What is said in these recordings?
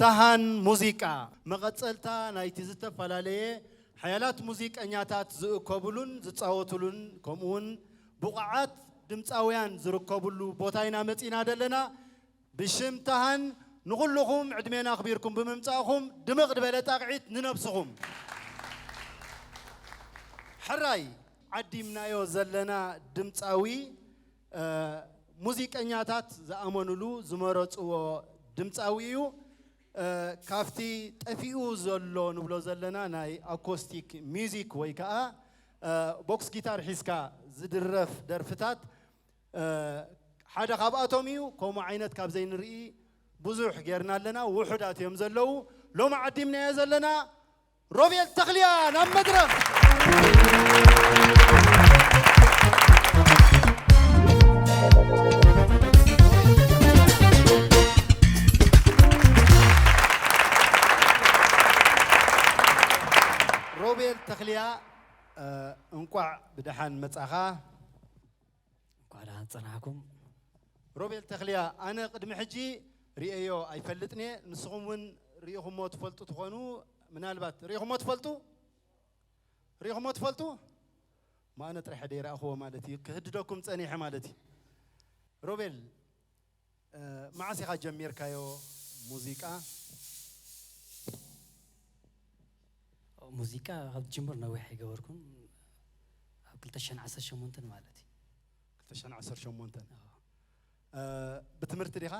ኣሃን ሙዚቃ መቐጸልታ ናይቲ ዝተፈላለየ ሓያላት ሙዚቀኛታት ዝእከብሉን ዝጻወትሉን ከምኡውን ብቑዓት ድምፃውያን ዝርከብሉ ቦታ ኢና መጺና ዘለና። ብሽም ታሃን ንኹልኹም ዕድሜና ኣኽቢርኩም ብምምጻእኹም ድምቕ ዝበለ ጣቕዒት ንነብስኹም። ሕራይ ዓዲምናዮ ዘለና ድምፃዊ፣ እ፣ ሙዚቀኛታት ዝኣመኑሉ ዝመረፅዎ ድምፃዊ እዩ። እ፣ ካብቲ ጠፊኡ ዘሎ ንብሎ ዘለና ናይ ኣኮስቲክ ሚውዚክ ወይ ከዓ፣ እ፣ ቦክስ ጊታር ሒዝካ ዝድረፍ ደርፍታት፣ እ፣ ሓደ ካብኣቶም እዩ። ከምኡ ዓይነት ካብ ዘይንርኢ ብዙሕ ጌርና ኣለና። ውሑዳት እዮም ዘለዉ። ሎሚ ዓዲምናዮ ዘለና ሮቤል ተኽልያ ናብ መድረኽ። ሮቤል ተኽልያ፣ እ፣ እንቋዕ ብደሓን መጻኻ። እንኳዕ ደሓን ጸናሕኩም። ሮቤል ተኽልያ፣ ኣነ ቅድሚ ሕጂ ርእየዮ ኣይፈልጥን እየ። ንስኹም እውን ርኢኹሞ ትፈልጡ ትኾኑ። ምናልባት ርኢኹሞ ትፈልጡ? ርኢኹሞ ትፈልጡ? ማእነ ጥራሕ ደይረኣኹዎ ማለት እዩ። ክህድደኩም ጸኒሐ ማለት እዩ። ሮቤል፣ እ፣ መዓስ ኢኻ ጀሚርካዮ ሙዚቃ? ሙዚቃ ካብ ጅምር ነዊሕ ኣይገበርኩን። ኣብ ክልተ ሽሕን ዓሰርተ ሸሞንተን ማለት እዩ። ክልተ ሽሕን ዓሰርተ ሸሞንተን። ኣዎ። እ፣ ብትምህርቲ ዲኻ?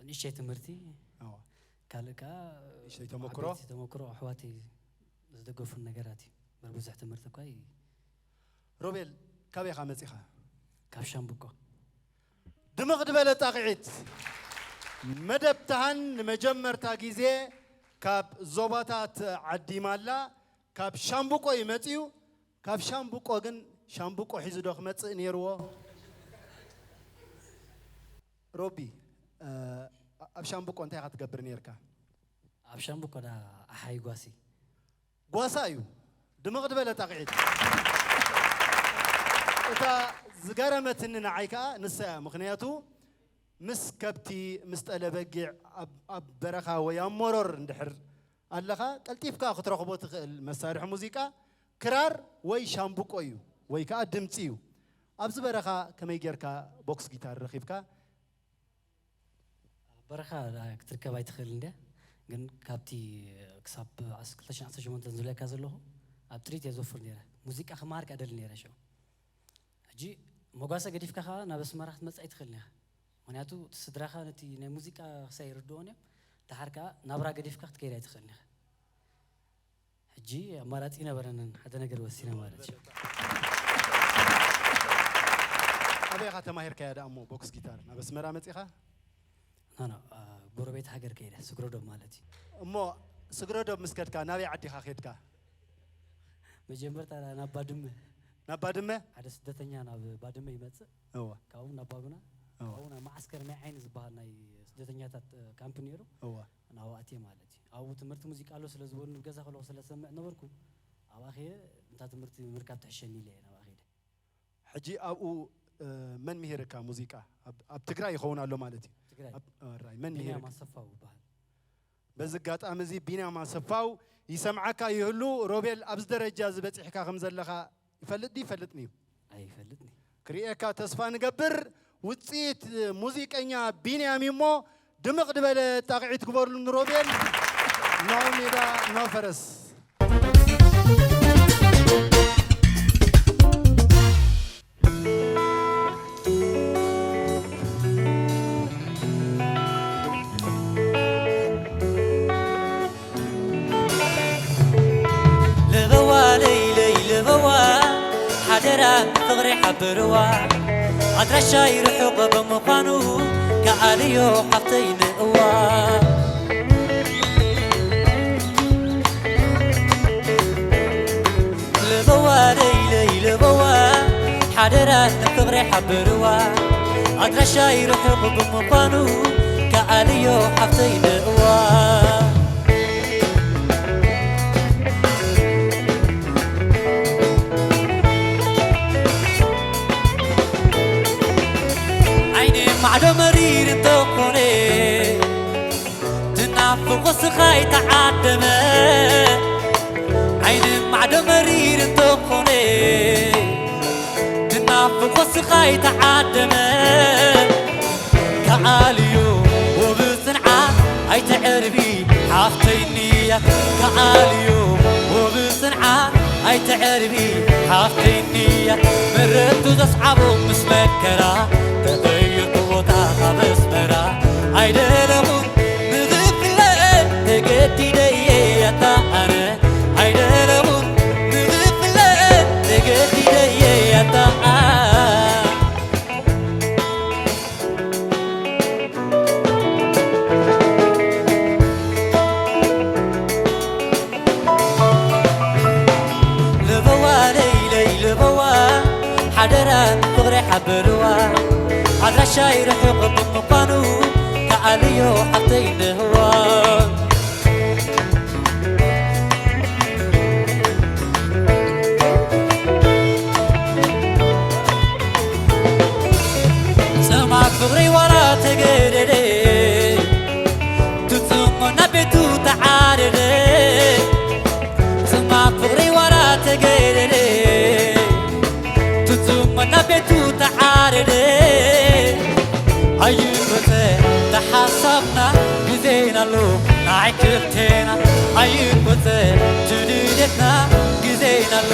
ንእሽተይ ትምህርቲ፣ ኣዎ። ካልእ ከኣ ንእሽተይ ተመክሮ? ዓበይቲ ተመክሮ፣ ኣሕዋተይ ዝደገፉን ነገራት እዩ። እምበር ብዙሕ ትምህርቲ እኳ ኣይ- ሮቤል፣ ካበይ ኢኻ መጺኻ? ካብ ሻምብቆ። ድምቕ ዝበለ ጣቕዒት። መደብ ተሃን ንመጀመርታ ግዜ ካብ ዞባታት ዓዲ ማላ፣ ካብ ሻምብቆ እዩ መጺኡ። ካብ ሻምብቆ ግን፣ ሻምብቆ ሒዙ ዶ ክመጽእ ነይርዎ? ሮቢ፣ እ፣ ኣብ ሻምብቆ እንታይ ኢኻ ትገብር ነይርካ? ኣብ ሻምብቆ ዳ ኣሓይ ጓሲ። ጓሳ እዩ። ድምቕ ዝበለ ጣቕዒት። እታ ዝገረመትኒ ንዓይ ከኣ ንሳ እያ። ምኽንያቱ ምስ ከብቲ፣ ምስ ጠለ በጊዕ ኣብ፣ ኣብ በረኻ ወይ ኣብ መሮር እንድሕር ኣለኻ፣ ቀልጢፍካ ክትረኽቦ ትኽእል መሳርሒ ሙዚቃ ክራር ወይ ሻምብቆ እዩ፣ ወይ ከኣ ድምጺ እዩ። ኣብዚ በረኻ ከመይ ጌርካ ቦክስ ጊታር ረኺብካ? ኣብ በረኻ ክትርከብ ኣይትኽእልን ድያ? ግን ካብቲ ክሳብ ዓስ-፣ ክልተ ሽሕን ዓሰርተ ሸሞንተን ዝብለካ ዘለኹ፣ ኣብ ጥሪት እየ ዘፍር ነይረ። ሙዚቃ ክመሃር ከኣ እደሊ ነይረ ሽዑ። ሕጂ መጓሰ ገዲፍካ ከኣ ናብ ኣስመራ ክትመጽእ ኣይትኽእልን ኢኻ። ምኽንያቱ እቲ ስድራኻ ነቲ ናይ ሙዚቃ ክሳይ ይርድኦን እዮም። ደሓር ከኣ ናብራ ገዲፍካ ክትከይድ ኣይትኽእልን ኢኻ። ሕጂ ኣማራጺ ነበረንን ሓደ ነገር ወሲነ ማለት እዩ። ኣበይ ኢኻ ተማሂርካያ ደኣ እሞ ቦክስ ጊታር? ናብ ኣስመራ መጺኻ? ኖ፣ ኖ፣ አ፣ ጎረቤት ሃገር ከይደ፣ ስግረዶብ ማለት እዩ። እሞ ስግረዶብ ምስ ከድካ ናበይ ዓዲኻ ከድካ? መጀመርታ ናብ ባድመ። ናብ ባድመ? ሓደ ስደተኛ ናብ ባድመ ይመጽእ። እወ። ካብኡ ናብ ባጉና፣ እወ። ካብኡ ናብ መዓስከር ማይ ዓይኒ ዝበሃል ናይ ስደተኛታት፣ እ፣ ካምፕ ነይሩ። እወ። ናብኡ ኣትየ ማለት እዩ። ኣብኡ ትምህርቲ ሙዚቃ ኣሎ ስለ ዝበሉኒ፣ ኣብ ገዛ ከለኹ ስለ ዝሰምዕ ነበርኩ፣ ኣብኣ ከየ እንታ ትምህርቲ ምርካብ ትሕሸኒ ኢለ እየ ናብኣ ከይደ። ሕጂ ኣብኡ፣ እ፣ መን ምሂርካ ሙዚቃ? ኣብ፣ ኣብ ትግራይ ይኸውን ኣሎ ማለት እዩ። ትግራይ። ኣብ፣ ራይ፣ መን ቢንያም ምሂርካ? ኣሰፋው ይበሃል። በዚ ኣጋጣሚ እዚ ቢንያም ኣሰፋው ይሰምዓካ ይህሉ። ሮቤል፣ ኣብዚ ደረጃ እዚ በጺሕካ ከም ዘለኻ ይፈልጥ ድዩ? ይፈልጥን እዩ። ኣይፈልጥን እዩ። ክርእየካ ተስፋ ንገብር። ውጽኢት ሙዚቀኛ ቢንያም እዩ እሞ፣ ድምቕ ዝበለ ጣቕዒት ግበሩሉ ንሮቤል። ኖ ሜዳ ኖ ፈረስ። ለበዋ ለይለይ ለበዋ፣ ሓደራ ፍቕሪ ሓብርዋ። ኣድራሻይ ርሑቕ ብምዃኑ፣ ከኣልዮ ሓፍተይ ንእዋ። ለበዋ ለይለይ ለበዋ፣ ሓደራ ንፍቕሪ ሓብርዋ። ኣድራሻይ ርሑቕ ብምዃኑ፣ ከኣልዮ ሓፍተይ ንእዋ። ዓይኒ ማዕዶ መሪር እንተኾነ፣ ኣይተዓደመ ዓይኒ ማዕዶ መሪር እንተኾነ፣ ትናፍቆ ስኻ ኣይተዓደመ። ከኣልዮ ወብጽንዓ ኣይተዕርቢ ሓፍተይ ንያ። ከኣልዮ ወብጽንዓ ኣይተዕርቢ ሓፍተይ ንያ። መረቱ ዘስዓቦ ምስ መከራ ተቐይርኩ ቦታ ካብ ኣስመራ። ኣይደለኹን ንኽፍለ ተገዲደየ ኣታ ኣነ። ኣይደለኹን ንኽፍለ ተገዲደየ ኣታ ኣነ። ለበዋ ለይለይ ለበዋ ሓደራ ፍቕሪ ሓበርዋ። ኣድራሻይ ርሑቕ ብምዃኑ ከኣልዮ ሓፍተይ ንህዋ። ጽማት ፍቕሪ ዋላ ተገደደ፣ ትጽሞ ናብ ቤቱ ተዓደደ። ጽማት ፍቕሪ ዋላ ተገደደ፣ ትጽሞ ናብ ቤቱ ተዓደደ። ኣይወጸ ተሓሳብና ግዜና ኣሎ ናይ ክልቴና። ኣይወጸ ትድልየትና ግዜና ኣሎ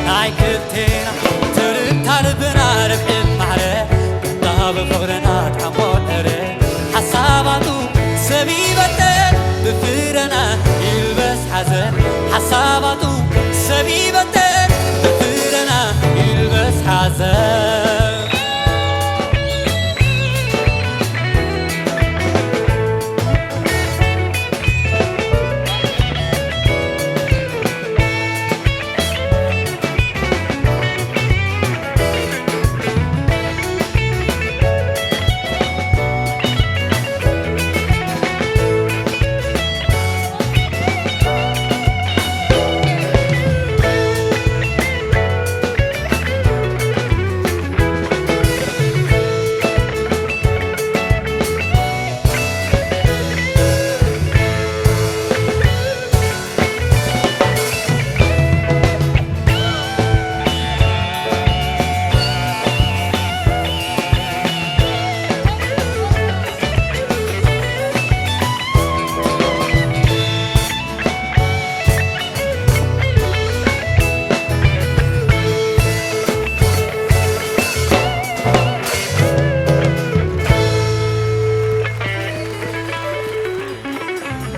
ናይ ክልቴና። ትርታ ልብና ርብዒ ማዕረ እንዳ ብፍቕርና ጣዕሞ ዕረ። ሓሳባቱ ሰብ ይበተን ብፍረና ይልበስ ሓዘን። ሓሳባቱ ሰብ ይበተን ብፍረና ይልበስ ሓዘን።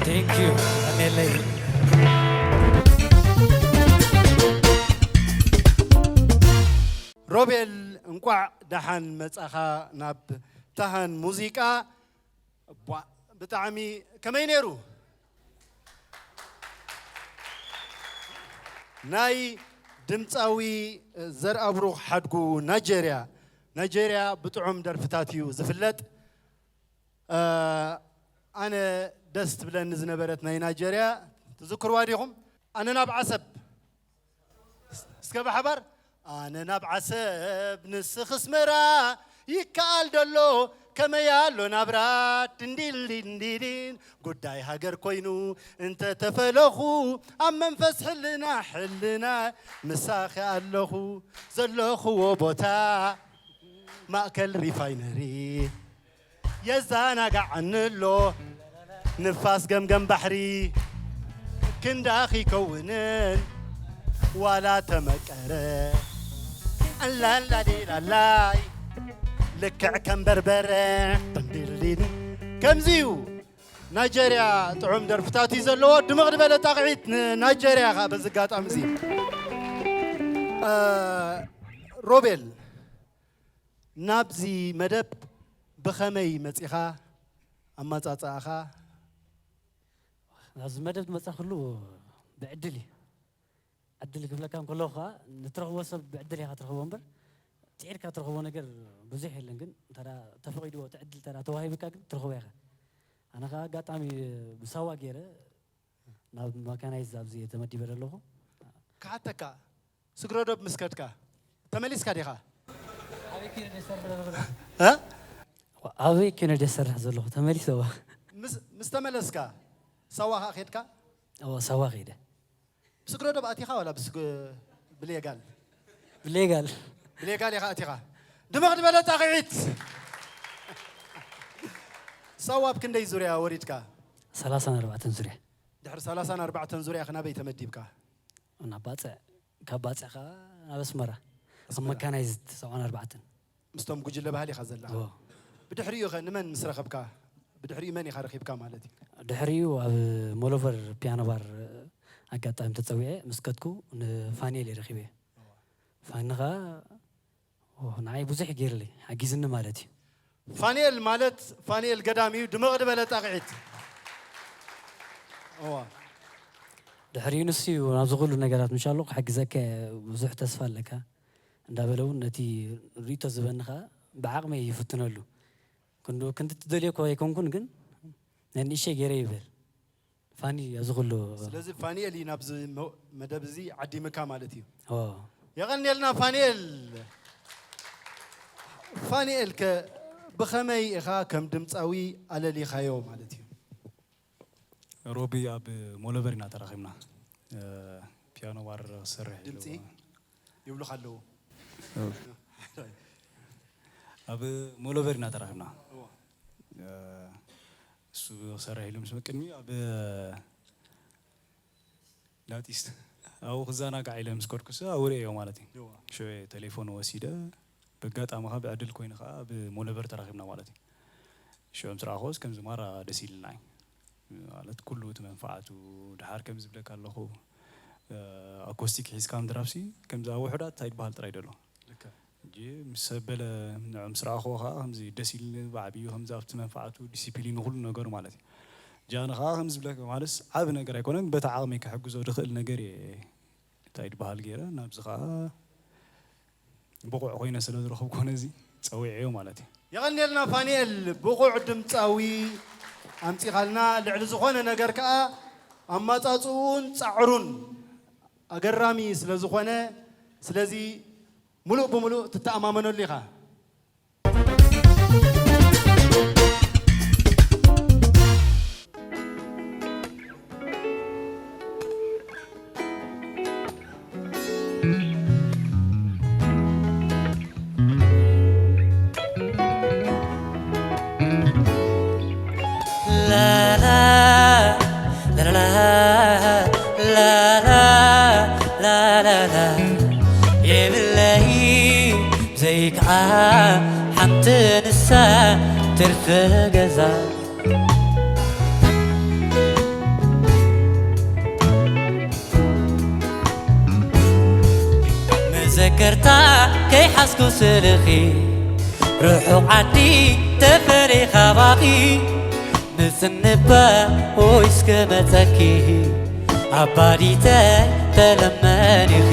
Thank you. ቀኔለይ። ሮቤል፣ እንቋዕ ደሓን መጻኻ ናብ ታሃን ሙዚቃ። ቧ-፣ ብጣዕሚ ከመይ ነይሩ? ናይ ድምፃዊ ዘርኣብሩኽ ሓድጉ ናይጀርያ፣ ናይጀርያ ብጥዑም ደርፍታት እዩ ዝፍለጥ። እ፣ ኣነ ደስ ትብለኒ ዝነበረት ናይ ናይጀርያ ትዝክርዋ ዲኹም? ኣነ ናብ ዓሰብ እስከ ብሓባር፣ ኣነ ናብ ዓሰብ ንስኽ ኣስመራ፣ ይከኣል ደሎ ከመይ ኣሎ ናብራ፣ ድንዲል ድንዲዲን ጉዳይ ሃገር ኮይኑ እንተ ተፈለኹ፣ ኣብ መንፈስ ሕልና ሕልና ምሳኺ ኣለኹ፣ ዘለኽዎ ቦታ ማእከል ሪፋይነሪ። የዛናጋዓኒ ኣሎ ንፋስ ገምገም ባሕሪ፣ ክንዳኺ ይከውንን ዋላ ተመቀረ። ኣላላሊላላይ ልክዕ ከም በርበረ። ከምዚ እዩ። ናይጀርያ ጥዑም ደርፍታት እዩ ዘለዎ። ድምቕ ዝበለ ጣቕዒት ንናይጀርያ ኸዓ በዚ ኣጋጣሚ እዚ። እ፣ ሮቤል፣ ናብዚ መደብ ብኸመይ መጺኻ? ኣመጻጽኣኻ? ናብዚ መደብ ዝመጻእኩሉ ብዕድል እዩ። ዕድል ክብለካ እንከለኹ ኸዓ፣ ንትረኽቦ ሰብ ብዕድል ኢኻ ትረኽቦ እምበር፣ ጽዒርካ ትረኽቦ ነገር ብዙሕ የለን። ግን እንተ ደኣ ተፈቒድዎ፣ እቲ ዕድል እንተ ደኣ ተዋሂቡካ ግን ትረኽቦ ኢኻ። ኣነ ኸዓ ኣጋጣሚ ብሳዋ ገይረ ናብ መካናይዝ ኣብዚ እየ ተመዲበ ዘለኹ። ክሓተካ፣ ስግረ ዶብ ምስ ከድካ ተመሊስካ ዲኻ? እ? ኣበይ ኪኖ ድየ ዝሰርሕ ዘለኹ? ተመሊሰ እዋ። ምስ፣ ምስ ተመለስካ፣ ሳዋ ኸኣ ኸድካ? እዎ፣ ሳዋ ኸይደ። ብስግረ ዶ ኣቲኻ ዋላ ብስግ-፣ ብሌጋል? ብሌጋል። ብሌጋል ኢኻ ኣቲኻ። ድምቕ ዝበለ ጣቕዒት። ሳዋ ኣብ ክንደይ ዙርያ ወሪድካ? ሰላሳን ኣርባዕተን ዙርያ። ድሕሪ ሰላሳን ኣርባዕተን ዙርያ ኸ ናበይ ተመዲብካ? ናብ ባጽዕ፣ ካብ ባጽዕ ከኣ ናብ ኣስመራ። ኣብ ኣስመራ። መካናይዝድ ሰብዓን ኣርባዕተን። ምስቶም ጉጅለ ባህሊ ኢኻ ዘለኻ። እዎ። ብድሕሪኡ ኸ ንመን ምስ ረኸብካ? ብድሕሪኡ መን ኢኻ ረኺብካ ማለት እዩ? ድሕሪኡ ኣብ ሞሎቨር ፒያኖ ባር ኣጋጣሚ ተጸዊዐ ምስ ከድኩ ንፋኒኤል እየ ረኺበዮ። ፋኒ ኸኣ፣ ኦ፣ ንዓይ ብዙሕ ገይርለይ፣ ሓጊዝኒ ማለት እዩ። ፋኒኤል ማለት ፋኒኤል ገዳም እዩ። ድምቕ ዝበለ ጣቕዒት። እዋ። ድሕሪኡ ንሱ እዩ ናብዚ ኩሉ ነገራት ምሻሎ ክሕግዘካ እየ፣ ብዙሕ ተስፋ ኣለካ እንዳበለ እውን ነቲ ርእይቶ ዝህበኒ ኸኣ ብዓቕመይ ይፍትነሉ። ክንዱ ክንዲ ትደልዮ እኳ ኣይኮንኩን፣ ግን ነንእሸይ ገይረ ይበል። ፋኒ ኣብዚ ኩሉ ስለዚ ፋኒኤል እዩ ናብዚ መ-፣ መደብ እዚ ዓዲምካ ማለት እዩ። ኦ፣ የቐንየልና ፋኒኤል። ፋኒኤል ከ ብኸመይ ኢኻ ከም ድምፃዊ ኣለሊኻዮ ማለት እዩ? ሮቢ ኣብ ሞሎቨር ኢና ተራኺብና። እ፣ ፒያኖ ባር ክሰርሕ ኢሉ። ድምፂ ይብሉኻ ኣለዉ። ኣብ ሞሎቨር ኢና ተራኺብና። እዎ። እ፣ እሱ ክሰርሕ ኢሉ ምስ ቅድሚ ኣብ ላቲስት ኣብኡ ክዘናጋዕ ኢለ ምስ ከድኩስ ኣብኡ ርእየዮ ማለት እዩ። እዎ። ሽዑ ቴሌፎን ወሲደ፣ በጋጣሚ ኸዓ ብዕድል ኮይኑ ኸዓ ኣብ ሞሎቨር ተራኺብና ማለት እዩ። ሽዑ ምስ ረኣኽዎስ ከምዚ ማራ ደስ ኢልናይ። ማለት ኩሉ እቲ መንፈዓቱ፣ ደሓር ከም ዝብለካ ኣለኹ፣ እ፣ ኣኮስቲክ ሒዝካ ምድራፍሲ ከምዚ ኣብ ውሑዳት እንታይ ይበሃል ጥራይ ደሎ። ልክዕ። ሕጂ ምስ ሰብ በለ ንዑ ምስ ረኣኽዎ ኸዓ ከምዚ ደስ ኢልኒ ብዓብዩ ከምዚ ኣብቲ መንፈዓቱ፣ ዲሲፕሊኑ፣ ኩሉ ነገሩ ማለት እዩ። ጃኒ ኸዓ ከም ዝብለካ ማለትስ ዓቢ ነገር ኣይኮነን፣ በቲ ዓቕመይ ክሕግዞ ዝኽእል ነገር እየ እንታይ ይበሃል ገይረ ናብዚ ኸዓ ብቑዕ ኮይነ ስለ ዝረኸብኩ ነዚ ጸዊዐዮ ማለት እዩ። የቐንየልና ፋኒኤል፣ ብቑዕ ድምፃዊ ኣምፂኻልና። ልዕሊ ዝኾነ ነገር ከኣ ኣማፃፅኡን ፃዕሩን ኣገራሚ ስለ ዝኾነ፣ ስለዚ ሙሉእ ብሙሉእ ትተኣማመነሉ ኢኻ። የብለይ ዘይከዓ ሓንቲ ንሳ ትርፊ ገዛ። መዘከርታ ከይሓዝኩ ስልኺ ርሑቕ ዓዲ ተፈለይ ካባኺ ምጽንባ ወይ እስከ መጸኪ ኣባዲተ ተለመኒኺ።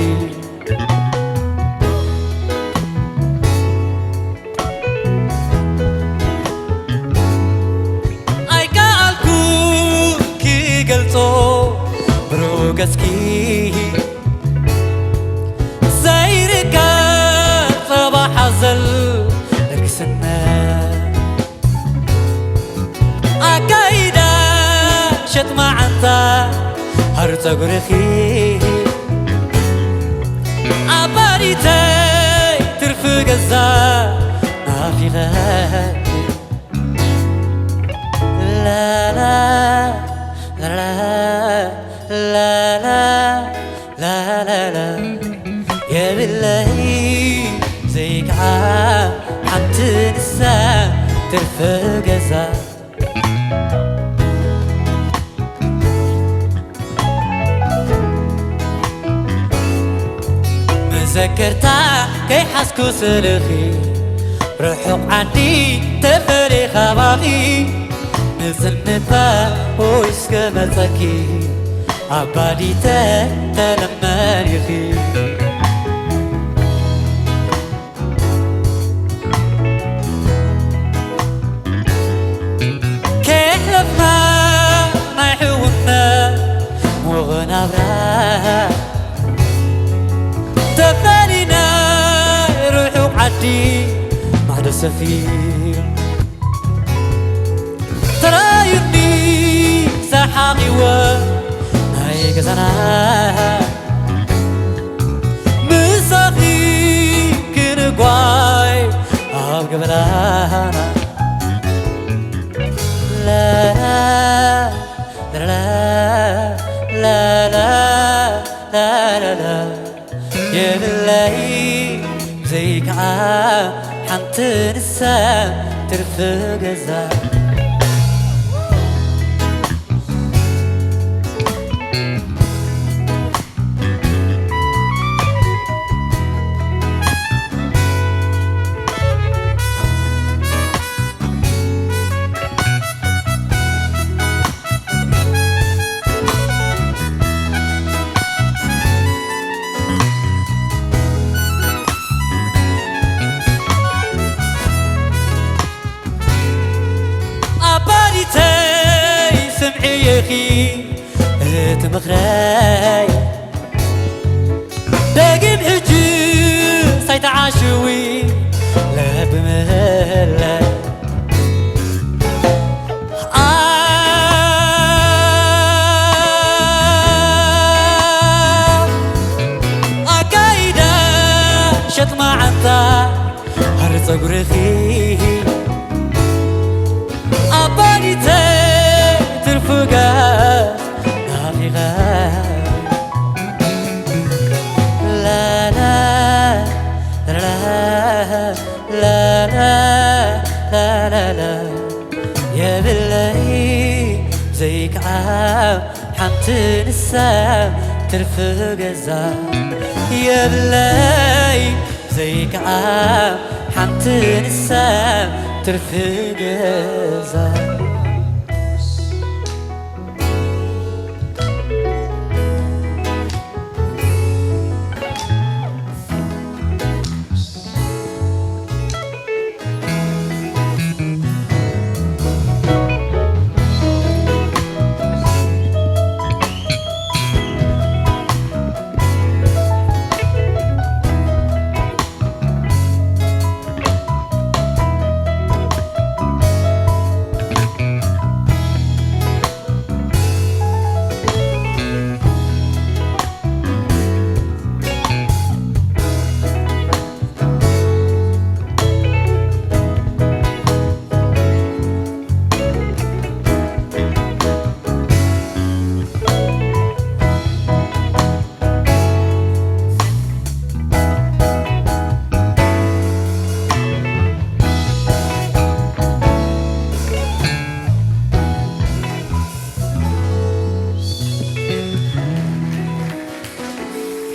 ኣይከኣልኩ ክገልጾ ብሩህ ገጽኪ ዘይርከብ ጸባ ሓዘል ልግስነት ኣካይዳ ሸጥ መዓንታ ሃር ጸጉርኺ ኣባዲተይ ትርፊ ገዛ ናፊቐ ላላ ላላ ላላ ላላላ የብለይ ዘይከዓ ሓንቲ ንሳ ትርፊ ገዛ። መዘከርታ ከይሓዝኩ ስልኺ ርሑቕ ዓዲ ተፈለይ ካባኺ ምጽንታ ወይ እስከ መጸኪ ኣባዲተ ተለመኒኺ። ከሕለፍና ናይ ሕውነት ሞኸ ናብራ ተፈሊና ርሑቕ ዓዲ ማዕዶ ሰፊር ተራዩኒ ሳሕ ሓቒወ ናይ ገዛና ምሳኺ ክንጓይ ኣብ ገበላና ላላ ላላ ላላ ላላ የብለይ ዘይከዓ ሓንቲ ንሳ ትርፊ ገዛ ኣባዲተይ ስምዕየኺ እቲ ምኽረይ ደጊም ሕጂ ሳይተዓሽዊ ለቢ ምህለይ ኣካይዳ ሸጥ መዓንታ ሃሪ ጸጉርኺ ኣባዲተ ትርፉጋ ናፊቐ ላላ ላላ ላላ ላላ የብለይ ዘይከዓ ሓንቲ ንሳ ትርፊ ገዛ የብለይ ዘይከዓ ሓንቲ ንሳ ትርፊ ገዛ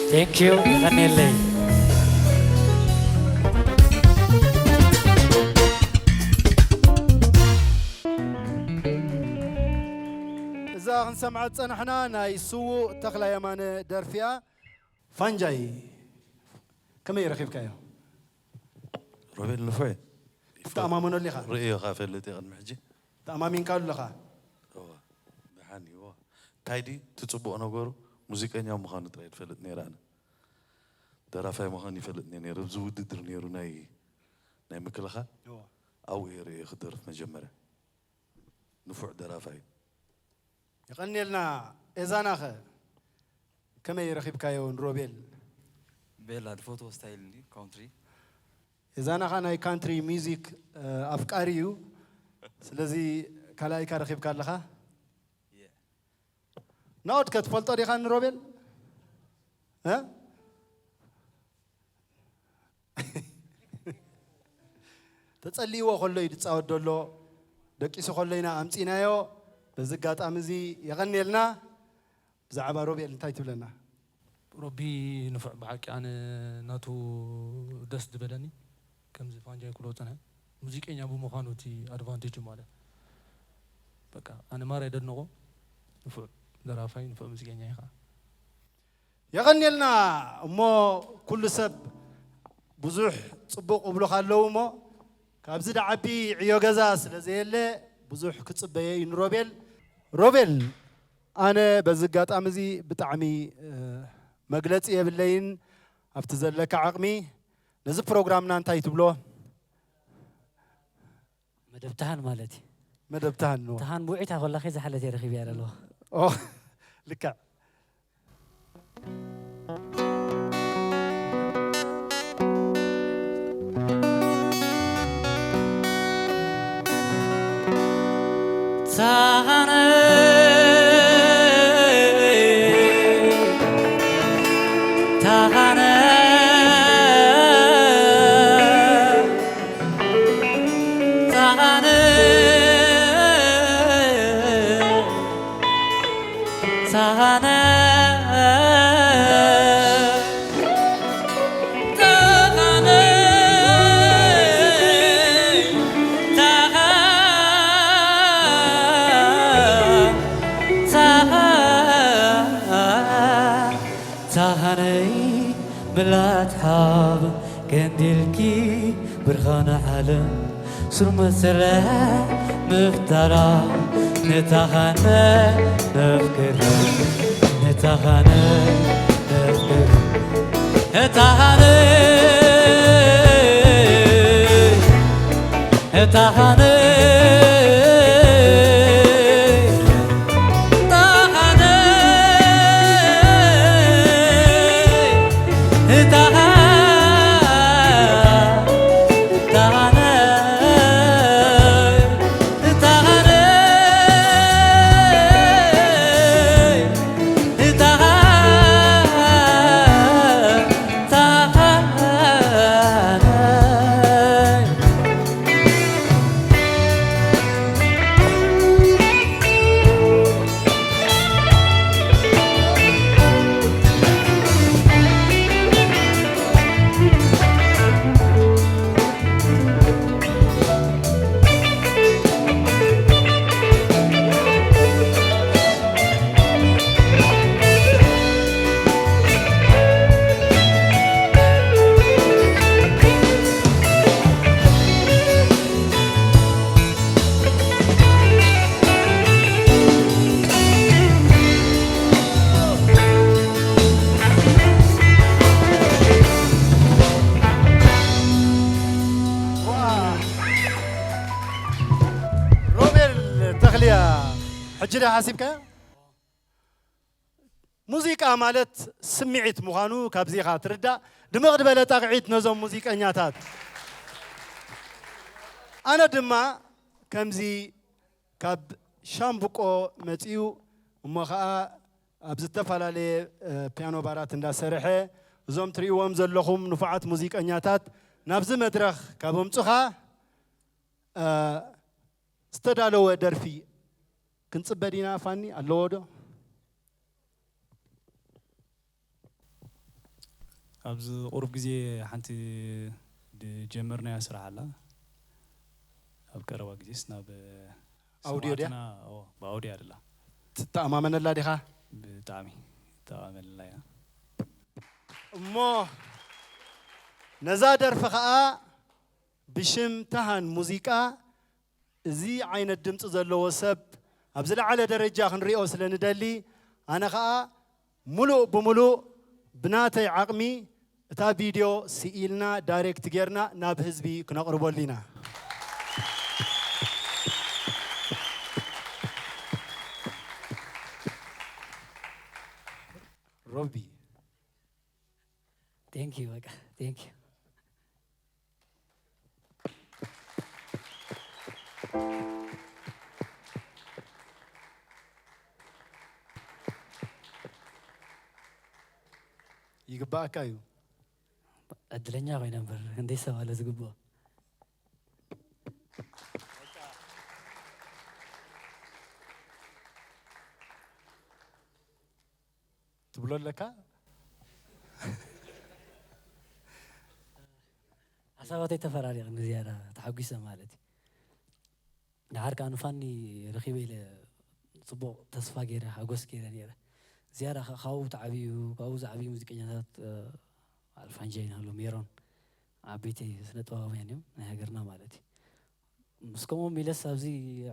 Thank you. የቐኔለይ። እዛ ክንሰምዓ ዝጸናሕና ናይ ስዉእ ተኽላ የማነ ደርፊ እያ። ፋንጃይ ከመይ ረኺብካዮ? ሮቤል ንፉዕ። ትተኣማመነሉ ኢኻ? ርእዮ ኸኣ ፈልጥ እየ ቅድሚ ሕጂ። ተኣማሚንካሉ ኣለኻ? እወ፣ ደሓን እዩ። እወ። እንታይ ድዩ እቲ ጽቡቕ ነገሩ? ሙዚቀኛ ምዃኑ ጥራይ ዝፈልጥ ነይረ ኣነ። ደራፋይ ምዃኑ ይፈልጥ እየ ነይረ። ኣብዚ ውድድር ነይሩ ናይ፣ ናይ ምክልኻል። እወ። ኣብኡ እየ ርእየ ክደርፍ መጀመርያ። ንፉዕ ደራፋይ እዩ። የቐንየልና። ኤዛናኸ ከመይ ረኺብካዮ ንሮቤል? ቤላ ዝፈትዎ ስታይል እንዲ ካውንትሪ። ኤዛናኻ ናይ ካንትሪ ሚውዚክ፣ እ፣ ኣፍቃሪ እዩ። ስለዚ ካልኣይካ ረኺብካ ኣለኻ? የ። ናኦድ ከ ትፈልጦ ዲኻ ንሮቤል? እ? ተጸልይዎ ከሎ እዩ ዝጻወት ዘሎ። ደቂሱ ከሎ ኢና ኣምጺናዮ። በዚ ኣጋጣሚ እዚ የቐንየልና። ብዛዕባ ሮቤል እንታይ ትብለና? ሮቢ ንፉዕ ብሓቂ ኣነ ናቱ ደስ ዝበለኒ ከምዚ ፋንጃይ ክብሎ ዝጸንሐ ሙዚቀኛ ብምዃኑ እቲ ኣድቫንቴጅ ማለት በቃ ኣነ ማራ የደንቆ ንፉዕ ደራፋይ ንፉዕ ሙዚቀኛ ኢኻ። የቐንየልና። እሞ ኩሉ ሰብ ብዙሕ ጽቡቕ እብሉኻ ኣለዉ እሞ ካብዚ ደዓቢ ዕዮ ገዛ ስለ ዘየለ ብዙሕ ክጽበየ እዩ ንሮቤል። ሮቤል ኣነ በዚ ኣጋጣሚ እዚ ብጣዕሚ፣ እ፣ መግለጺ የብለይን ኣብቲ ዘለካ ዓቕሚ። ነዚ ፕሮግራምና እንታይ ትብሎ? መደብ ተሃን ማለት እዩ። መደብ ተሃን ንዎ። ተሃን ብውዒታ ከላ ከይ ዝሓለት እየ ረኺብያ ዘለኹ። ኦ፣ ልክዕ። ታሃነይ ምላት ሓብ ቀንዲልኪ ብርሃነ ዓለም ሱር መስርሕ ምፍጠራ ንታሃነ ነፍቅር ንታሃነ ነፍቅር እታሃነ እታሃነ ሮቤል ተኽልያ፣ ሕጂ ዶ ሓሲብካዮ? ሙዚቃ ማለት ስምዒት ምዃኑ ካብዚ ኢኻ ትርዳእ። ድምቕ ዝበለ ጣቕዒት ነዞም ሙዚቀኛታት። ኣነ ድማ ከምዚ ካብ ሻምብቆ መጺኡ እሞ ኸኣ ኣብ ዝተፈላለየ ፒያኖ ባራት እንዳሰርሐ እዞም ትርእይዎም ዘለኹም ንፉዓት ሙዚቀኛታት ናብዚ መድረኽ ካብ ኣምጹኻ ዝተዳለወ ደርፊ ክንጽበ ዲና ፋኒ ኣለዎ ዶ? ኣብዚ ቁሩብ ግዜ ሓንቲ ዝጀመርናያ ስራሕ ኣላ። ኣብ ቀረባ ግዜስ ናብ ኣውድዮ ድያ? ብኣውድዮ ኣላ። ትተኣማመነላ ዲኻ? ብጣዕሚ ተኣማመነላ እያ። እሞ ነዛ ደርፊ ኸኣ ብሽም ተሃን ሙዚቃ እዚ ዓይነት ድምፂ ዘለዎ ሰብ ኣብ ዝለዓለ ደረጃ ክንሪኦ ስለ ንደሊ ኣነ ኸኣ ሙሉእ ብሙሉእ ብናተይ ዓቕሚ እታ ቪድዮ ስኢልና ዳይሬክት ጌርና ናብ ህዝቢ ክነቕርበሉ ኢና። ሮቢ Thank you በቃ thank you። ይግባኣካ እዩ። ዕድለኛ ኮይነ እምበር ክንደይ ሰብ ኣሎ ዝግብኦ። ትብሎ ኣለካ። ሓሳባተይ ተፈራሪቕኒ ዝያዳ ተሓጒሰ ማለት እዩ። ደሓር ከዓ ንፋኒ ረኺበ ኢለ ፅቡቕ ተስፋ ገይረ ሓጎስ ገይረ ነይረ። ዝያዳ ከዓ ካብኡ ተዓብዩ ካብኡ ዝዓብዩ ሙዚቀኛታት ኣልፋንጃይን ኣሎ ሜሮን ዓበይቲ ስነ ጥበባውያን እዮም ናይ ሃገርና ማለት እዩ። ምስ ከምኦም ኢለስ ኣብዚ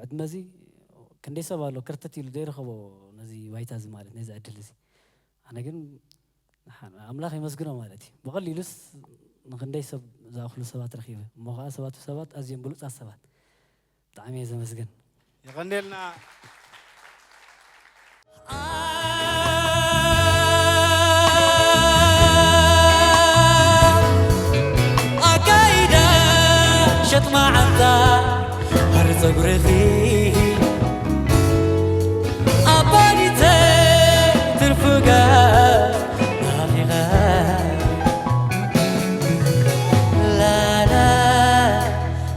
ዕድመ እዚ ክንደይ ሰብ ኣሎ ከርተት ኢሉ ዘይረኸቦ ነዚ ባይታ እዚ ማለት ነዚ ዕድል እዚ ኣነ ግን ኣምላኽ የመስግኖ ማለት እዩ ብቐሊሉስ ንክንደይ ሰብ ዝኣኽሉ ሰባት ረኺበ እሞ ከዓ ሰባቱ ሰባት ኣዝዮም ብሉፃት ሰባት ብጣዕሚ እየ ዘመስግን የቐንየልና መዓንጣ ሃሪ ጸጉርኺ ኣባዲተ ትርፉ ገጽ ናፊቐ ላላ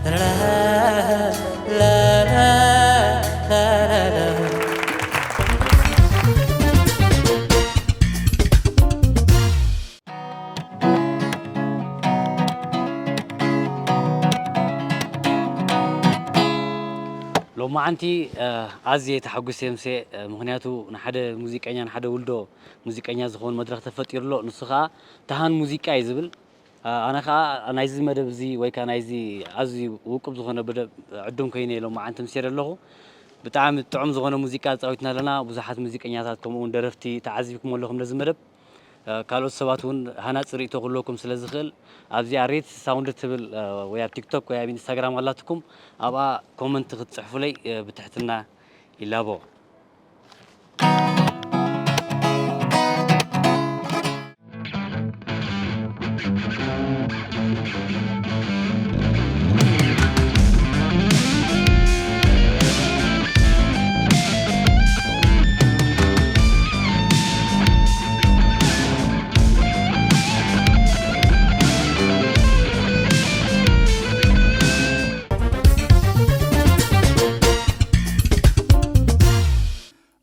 ላላ ላላ ላላ ሎማዓንቲ ኣዝየ ተሓጒሰ ምሴ። ምኽንያቱ ንሓደ ሙዚቀኛ ንሓደ ውልዶ ሙዚቀኛ ዝኸውን መድረኽ ተፈጢሩ ኣሎ። ንሱ ኸዓ ተሃን ሙዚቃ እዩ ዝብል። ኣነ ኸዓ ናይዚ መደብ እዚ ወይ ከዓ ናይዚ ኣዝዩ ውቁብ ዝኾነ መደብ ዕዱም ኮይነ ሎማዓንቲ ምሴ ኣለኹ። ብጣዕሚ ጥዑም ዝኾነ ሙዚቃ ጻዊትና ኣለና። ብዙሓት ሙዚቀኛታት ከምኡ እውን ደረፍቲ ተዓዚብኩም ኣለኹም ነዚ መደብ። ካልኦት ሰባት እውን ሃናፂ ርእይቶ ክህልወኩም ስለ ዝኽእል ኣብዚኣ ሬት ሳውንድ ትብል ወይ ኣብ ቲክቶክ ወይ ኣብ ኢንስታግራም ኣላትኩም ኣብኣ ኮመንት ክትፅሕፉለይ ብትሕትና ይላቦ።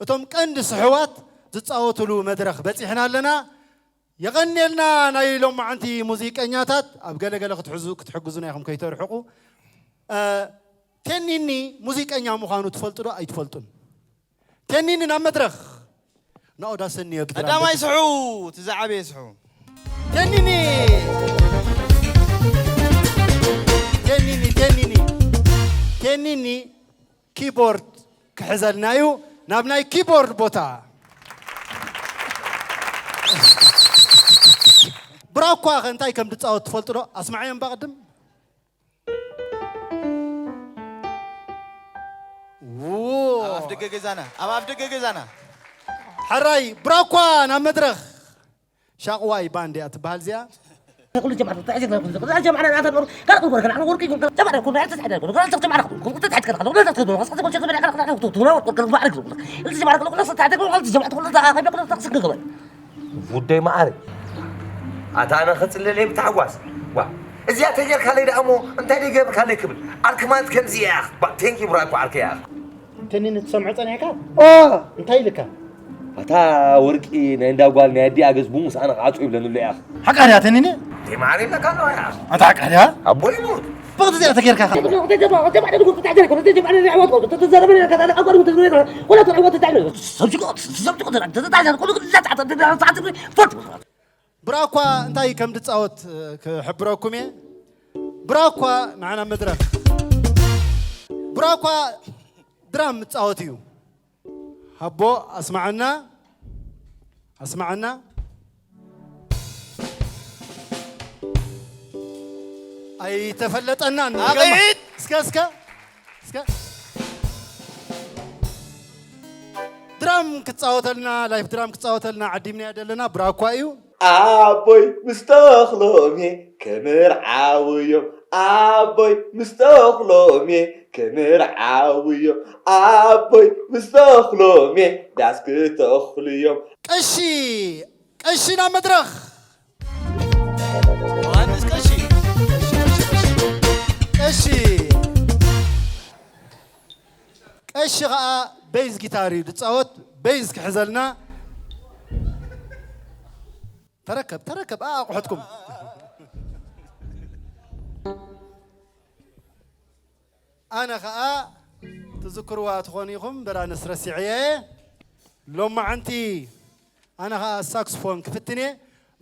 እቶም ቀንዲ ስሕዋት ዝጻወቱሉ መድረኽ በጺሕና ኣለና። የቐንየልና ናይ ሎማዓንቲ ሙዚቀኛታት። ኣብ ገለገለ ክትሕዙ ክትሕግዙና ኢኹም ከይተርሕቑ። ቴኒኒ ሙዚቀኛ ምዃኑ ትፈልጡ ዶ ኣይትፈልጡን? ቴኒኒ ናብ መድረኽ ናኦዳ ሰኒ ቀዳማይ ስሑ እቲ ዝዓበየ ስሑ። ቴኒኒ ቴኒኒ ቴኒኒ ቴኒኒ ኪቦርድ ክሕዘልና እዩ። ናብ ናይ ኪቦርድ ቦታ። ብራኳ ከ እንታይ ከም ድጻወት ትፈልጡ ዶ? ኣስማዓዮም ባቕድም። ኣብ ኣፍደገ ገዛና፣ ኣብ ኣፍደገ ገዛና። ሕራይ ብራኳ ናብ መድረኽ። ሻቕዋይ ባንድ እያ ትበሃል እዚኣ። ጉዳይ መዓረ። ኣታ ኣነ ክጽለለይ ብታሕጓስ። ዋ፣ እዚኣ ተጌርካለይ ደኣ እሞ እንታይ ደይ ገብርካለይ ክብል። ዓርኪ ማለት ከምዚ እያ። ባ፣ ቴንኪ ብራኳ ዓርከይ እያ። ተኒን ትሰምዖ ጸኒሕካ? ኦ! እንታይ ኢልካ? ኣታ ወርቂ ናይ እንዳ ጓል ናይ ኣዲኣ ገዝቡ ምስ ኣነ ክዓጹ ይብለኒ ኣሎ እያ። ሓቃ ድያ ተኒን? ደይ መዓር ይብለካ ኣሎ እያ። ኣታ ሓቃ ድያ? ኣቦ ይሙት። ብቕቲ እዚኣ ተጌርካ ኸ? ብራኳ እንታይ ከም ድጻወት ክሕብረኩም እየ። ብራኳ ንዓና መድረኽ። ብራኳ ድራም ምጻወት እዩ። ሃቦ ኣስማዓና፣ ኣስማዓና። ኣይተፈለጠናን። ኣቕዒት! እስከ፣ እስከ፣ እስከ። ድራም ክጻወተልና፣ ላይፍ ድራም ክጻወተልና ዓዲምናዮ ዘለና ብራኳ እዩ። ኣቦይ ምስ ተኽሎም እየ ክምርዓው እዮም። ኣቦይ ምስ ተኽሎም እየ ክምርዓው እዮም። ኣቦይ ምስ ተኽሎም እየ ዳስ ክተኽሉ እዮም። ቀሺ፣ ቀሺ ናብ መድረኽ። ዮሃንስ ቀሺ። ቀሺ። ቀሺ ኸኣ ቤዝ ጊታር እዩ ዝጻወት። ቤዝ ክሕዘልና። ተረከብ፣ ተረከብ፣ ኣ-፣ ኣቑሑትኩም። ኣነ ኸኣ ትዝክርዋ ትኾኑ ኢኹም፣ እምበር ኣነስ ረሲዐየ። ሎማዓንቲ ኣነ ኸኣ ሳክስፎን ክፍትን እየ።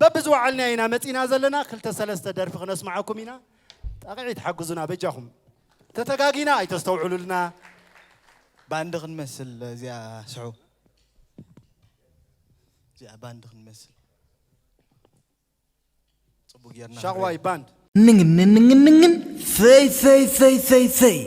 በብዝወዓልናዮ ኢና መጺና ዘለና። ክልተ ሰለስተ ደርፊ ክነስምዓኩም ኢና። ጣቕዒት ሓግዙና በጃኹም። ተተጋጊና ኣይተስተውዕሉልና። ባንድ ክንመስል እዚኣ ስሑ። እዚኣ ባንድ ክንመስል። ጽቡቅ ጌርና ሻቕዋይ ባንድ። ንንንንንንን ፈይ ፈይ ፈይ ፈይ ፈይ።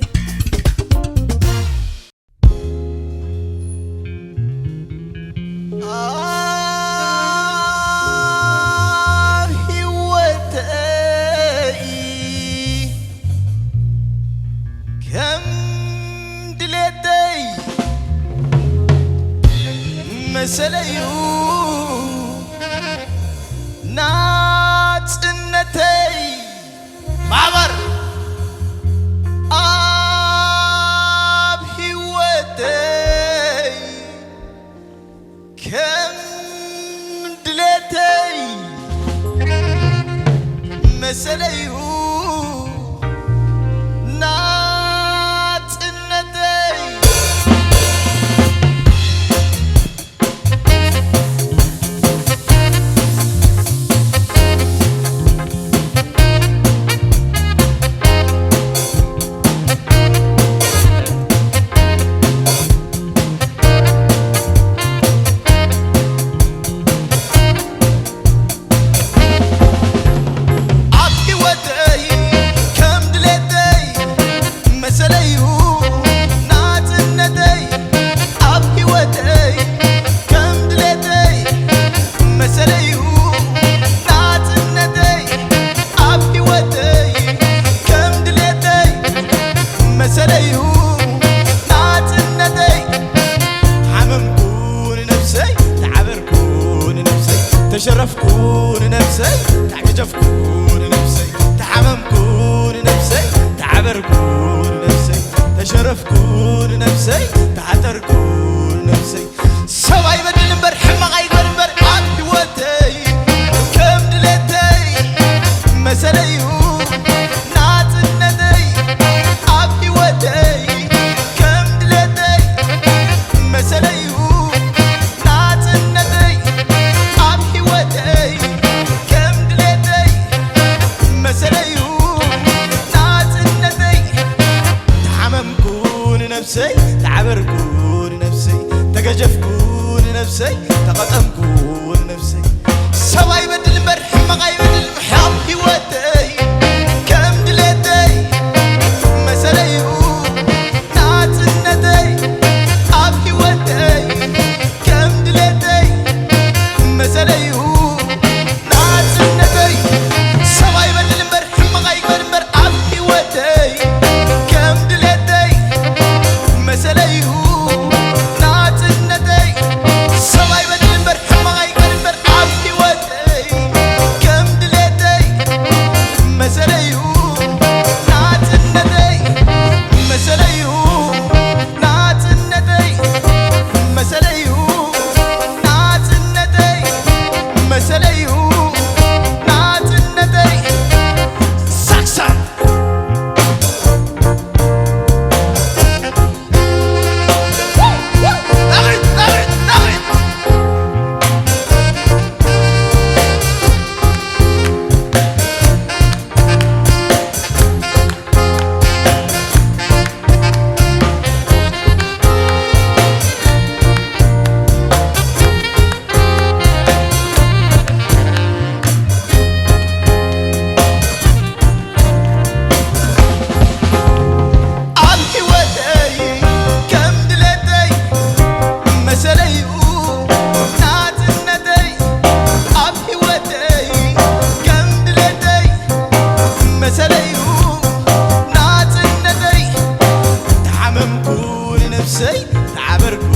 ኣብ ህይወተይ መሰለዩ ናጽነተይ። ኣብ ህይወተይ ከም ድሌተይ መሰለዩ ናጽነተይ። ኣብ ህይወተይ ከም ድሌተይ መሰለዩ ናጽነተይ። ኣብ ህይወተይ ከም ድሌተይ መሰለዩ ናጽነተይ። ሓመምኩ ንነብሰይ፣ ተዓበርኩ ንነብሰይ፣ ተሸረፍኩ ንነብሰይ፣ ተገጀፍኩ ንነብሰይ፣ ተሓመምኩ ንነብሰይ፣ ተዓበርኩ ንነብሰይ፣ ተሸረፍኩ ንነብሰይ፣ ተዓጠርኩ ንነብሰይ። ሰብ ኣይበድል እምበር፣ ሕማቕ ኣይግበር እምበር፣ ኣብ ህይወተይ ከም ድሌተይ መሰለዩ ናጽነተይ። ኣብ ህይወተይ ከም ድሌተይ መሰለዩ ናጽነተይ። ኣብ ህይወተይ ከም ድሌተይ መሰለዩ ናጽነተይ። ተሓመምኩ ንነብሰይ፣ ተዓበርኩ ንነብሰይ፣ ተገጀፍኩ ንነብሰይ፣ ተቐጠምኩ ንነብሰይ። ሰብ ኣይበድል እምበር ሕማቕ ኣይበድል፣ ኣብ ህይወተይ ከም ድሌተይ መሰለዩ ናጽነተይ። ኣብ ህይወተይ ከም ድሌተይ መሰለዩ ናጽነተይ። ሰብ ኣይበድል እምበር ሕማቕ ኣይግበር እምበር፣ ኣብ ህይወተይ ከም ድሌተይ መሰለዩ ናጽነተይ። ሰብ ኣይበድል እምበር ሕማቕ ኣይግበር እምበር፣ ኣብ ህይወተይ ከም ድሌተይ መሰለዩ ናጽነተይ። መሰለዩ ናጽነተይ፣ መሰለዩ ናጽነተይ፣ መሰለዩ ናጽነተይ። ሳክሳን ኣብ ህይወተይ ከም ድሌተይ መሰለዩ ናጽነተይ። ኣብ ህይወተይ ከም ድሌተይ መሰለዩ ናጽነተይ። ተሓመምኩ ንነብሰይ፣ ተዓበርኩ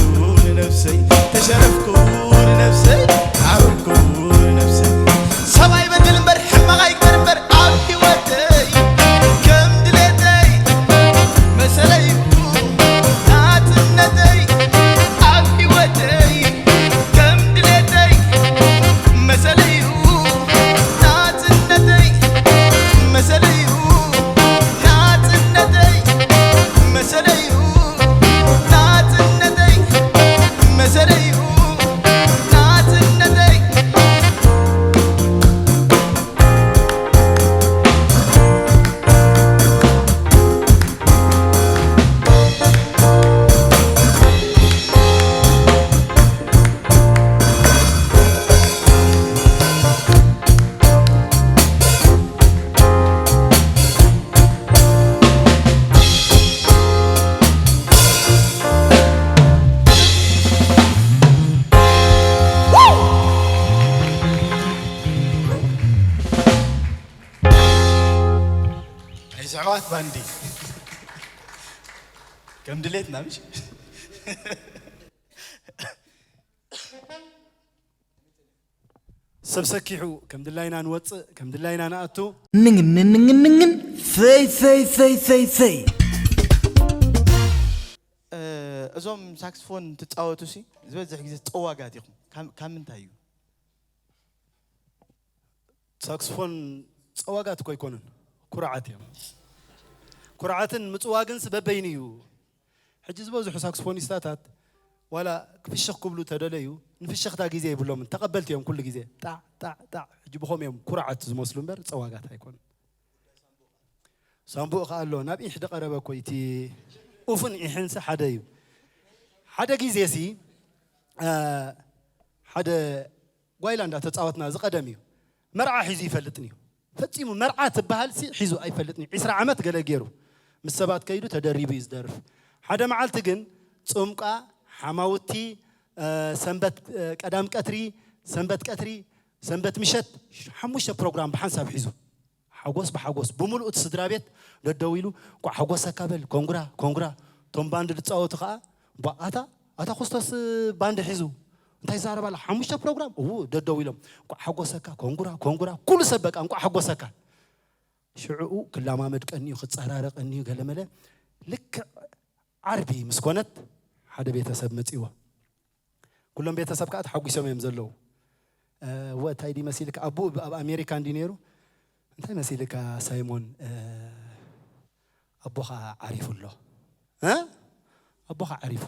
ንነብሰይ፣ ተሸረፍኩ ንነብሰይ፣ ተዓበርኩ ንነብሰይ። ሰብ ኣይበድል እምበር ሕማቕ ኣይግበር እምበር፣ ኣብ ህይወተይ ከም ድሌተይ መሰለዩ ናጽነተይ። ኣብ ህይወተይ ከም ድሌተይ መሰለዩ ናጽነተይ፣ መሰለዩ ናጽነተይ፣ መሰለዩ ናጽነተይ፣ መሰለዩ ናጽነተይ። ኣይስሕዋት ባንዲ ከም ድሌትና ምሽ ሰብ ሰኪሑ ከም ድላይና ንወፅእ፣ ከም ድላይና ንኣቱ። ንግን ንግን ንግን ፈይ ፈይ ፈይ ፈይ ፈይ። እ፣ እዞም ሳክስፎን ትጻወቱ ሲ ዝበዝሕ ግዜ ጸዋጋት ኢኹም። ካብ፣ ካብ ምንታይ እዩ? ሳክስፎን ጸዋጋት እኮ ኣይኮኑን፣ ኩርዓት እዮም። ኩርዓትን ምጽዋግንስ በበይኑ እዩ። ሕጂ ዝበዝሑ ሳክስፎኒስታታት ዋላ ክፍሽኽ ክብሉ ተደለዩ፣ ንፍሽኽታ ግዜ ይብሎምን፣ ተቐበልቲ እዮም ኩሉ ግዜ። ጣዕ፣ ጣዕ፣ ጣዕ። ሕጂ ብኸም እዮም ኩርዓት ዝመስሉ እምበር ጸዋጋት ኣይኮኑን። ሳምቡእ ከኣ ኣሎ፣ ናብ ኢሕ ዝቐረበ እኮ እቲ ኡፍን ኢሕንስ ሓደ እዩ። ሓደ ግዜ ሲ፣ እ፣ ሓደ ጓይላ እንዳተጻወትና ዝቐደም እዩ። መርዓ ሒዙ ይፈልጥን እዩ። ፈጺሙ መርዓ ትበሃል ሲ ሒዙ ኣይፈልጥን እዩ። ዒስራ ዓመት ገለ ገይሩ። ምስ ሰባት ከይዱ ተደሪቡ እዩ ዝደርፍ። ሓደ መዓልቲ ግን ጽምቋ፣ ሓማውቲ፣ እ፣ ሰንበት፣ እ፣ ቀዳም ቀትሪ፣ ሰንበት ቀትሪ፣ ሰንበት ምሸት፣ ሓሙሽተ ፕሮግራም ብሓንሳብ ሒዙ። ሓጎስ ብሓጎስ ብምሉእ እቲ ስድራ ቤት ደደው ኢሉ፣ "እንቋዕ ሓጎሰካ" በል፣ "ኮንግራ፣ ኮንግራ።" እቶም ባንድ ዝጻወቱ ከኣ፣ "ቧ፣ ኣታ፣ ኣታ ኮስቶስ ባንድ ሒዙ እንታይ ይዛረብ ኣሎ? ሓሙሽተ ፕሮግራም?" እዉ፣ ደደው ኢሎም፣ "እንቋዕ ሓጎሰካ፣ ኮንግራ፣ ኮንግራ።" ኩሉ ሰብ በቃ፣ "እንቋዕ ሓጎሰካ።" ሽዕኡ ክለማመድ ቀንዩ፣ ክጸራረ ቀንዩ፣ ገለመለ። ልክዕ ዓርቢ ምስ ኮነት፣ ሓደ ቤተሰብ መጺዎ። ኩሎም ቤተሰብ ከኣ ተሓጒሶም እዮም ዘለዉ። እ፣ "እወ፣ እንታይ ድዩ መሲልካ?" ኣቦኡ ኣብ ኣሜሪካ እንድዩ ነይሩ። "እንታይ መሲልካ ሳይሞን? እ፣ ኣቦኻ ዓሪፉ ኣሎ። እ? ኣቦኻ ዓሪፉ።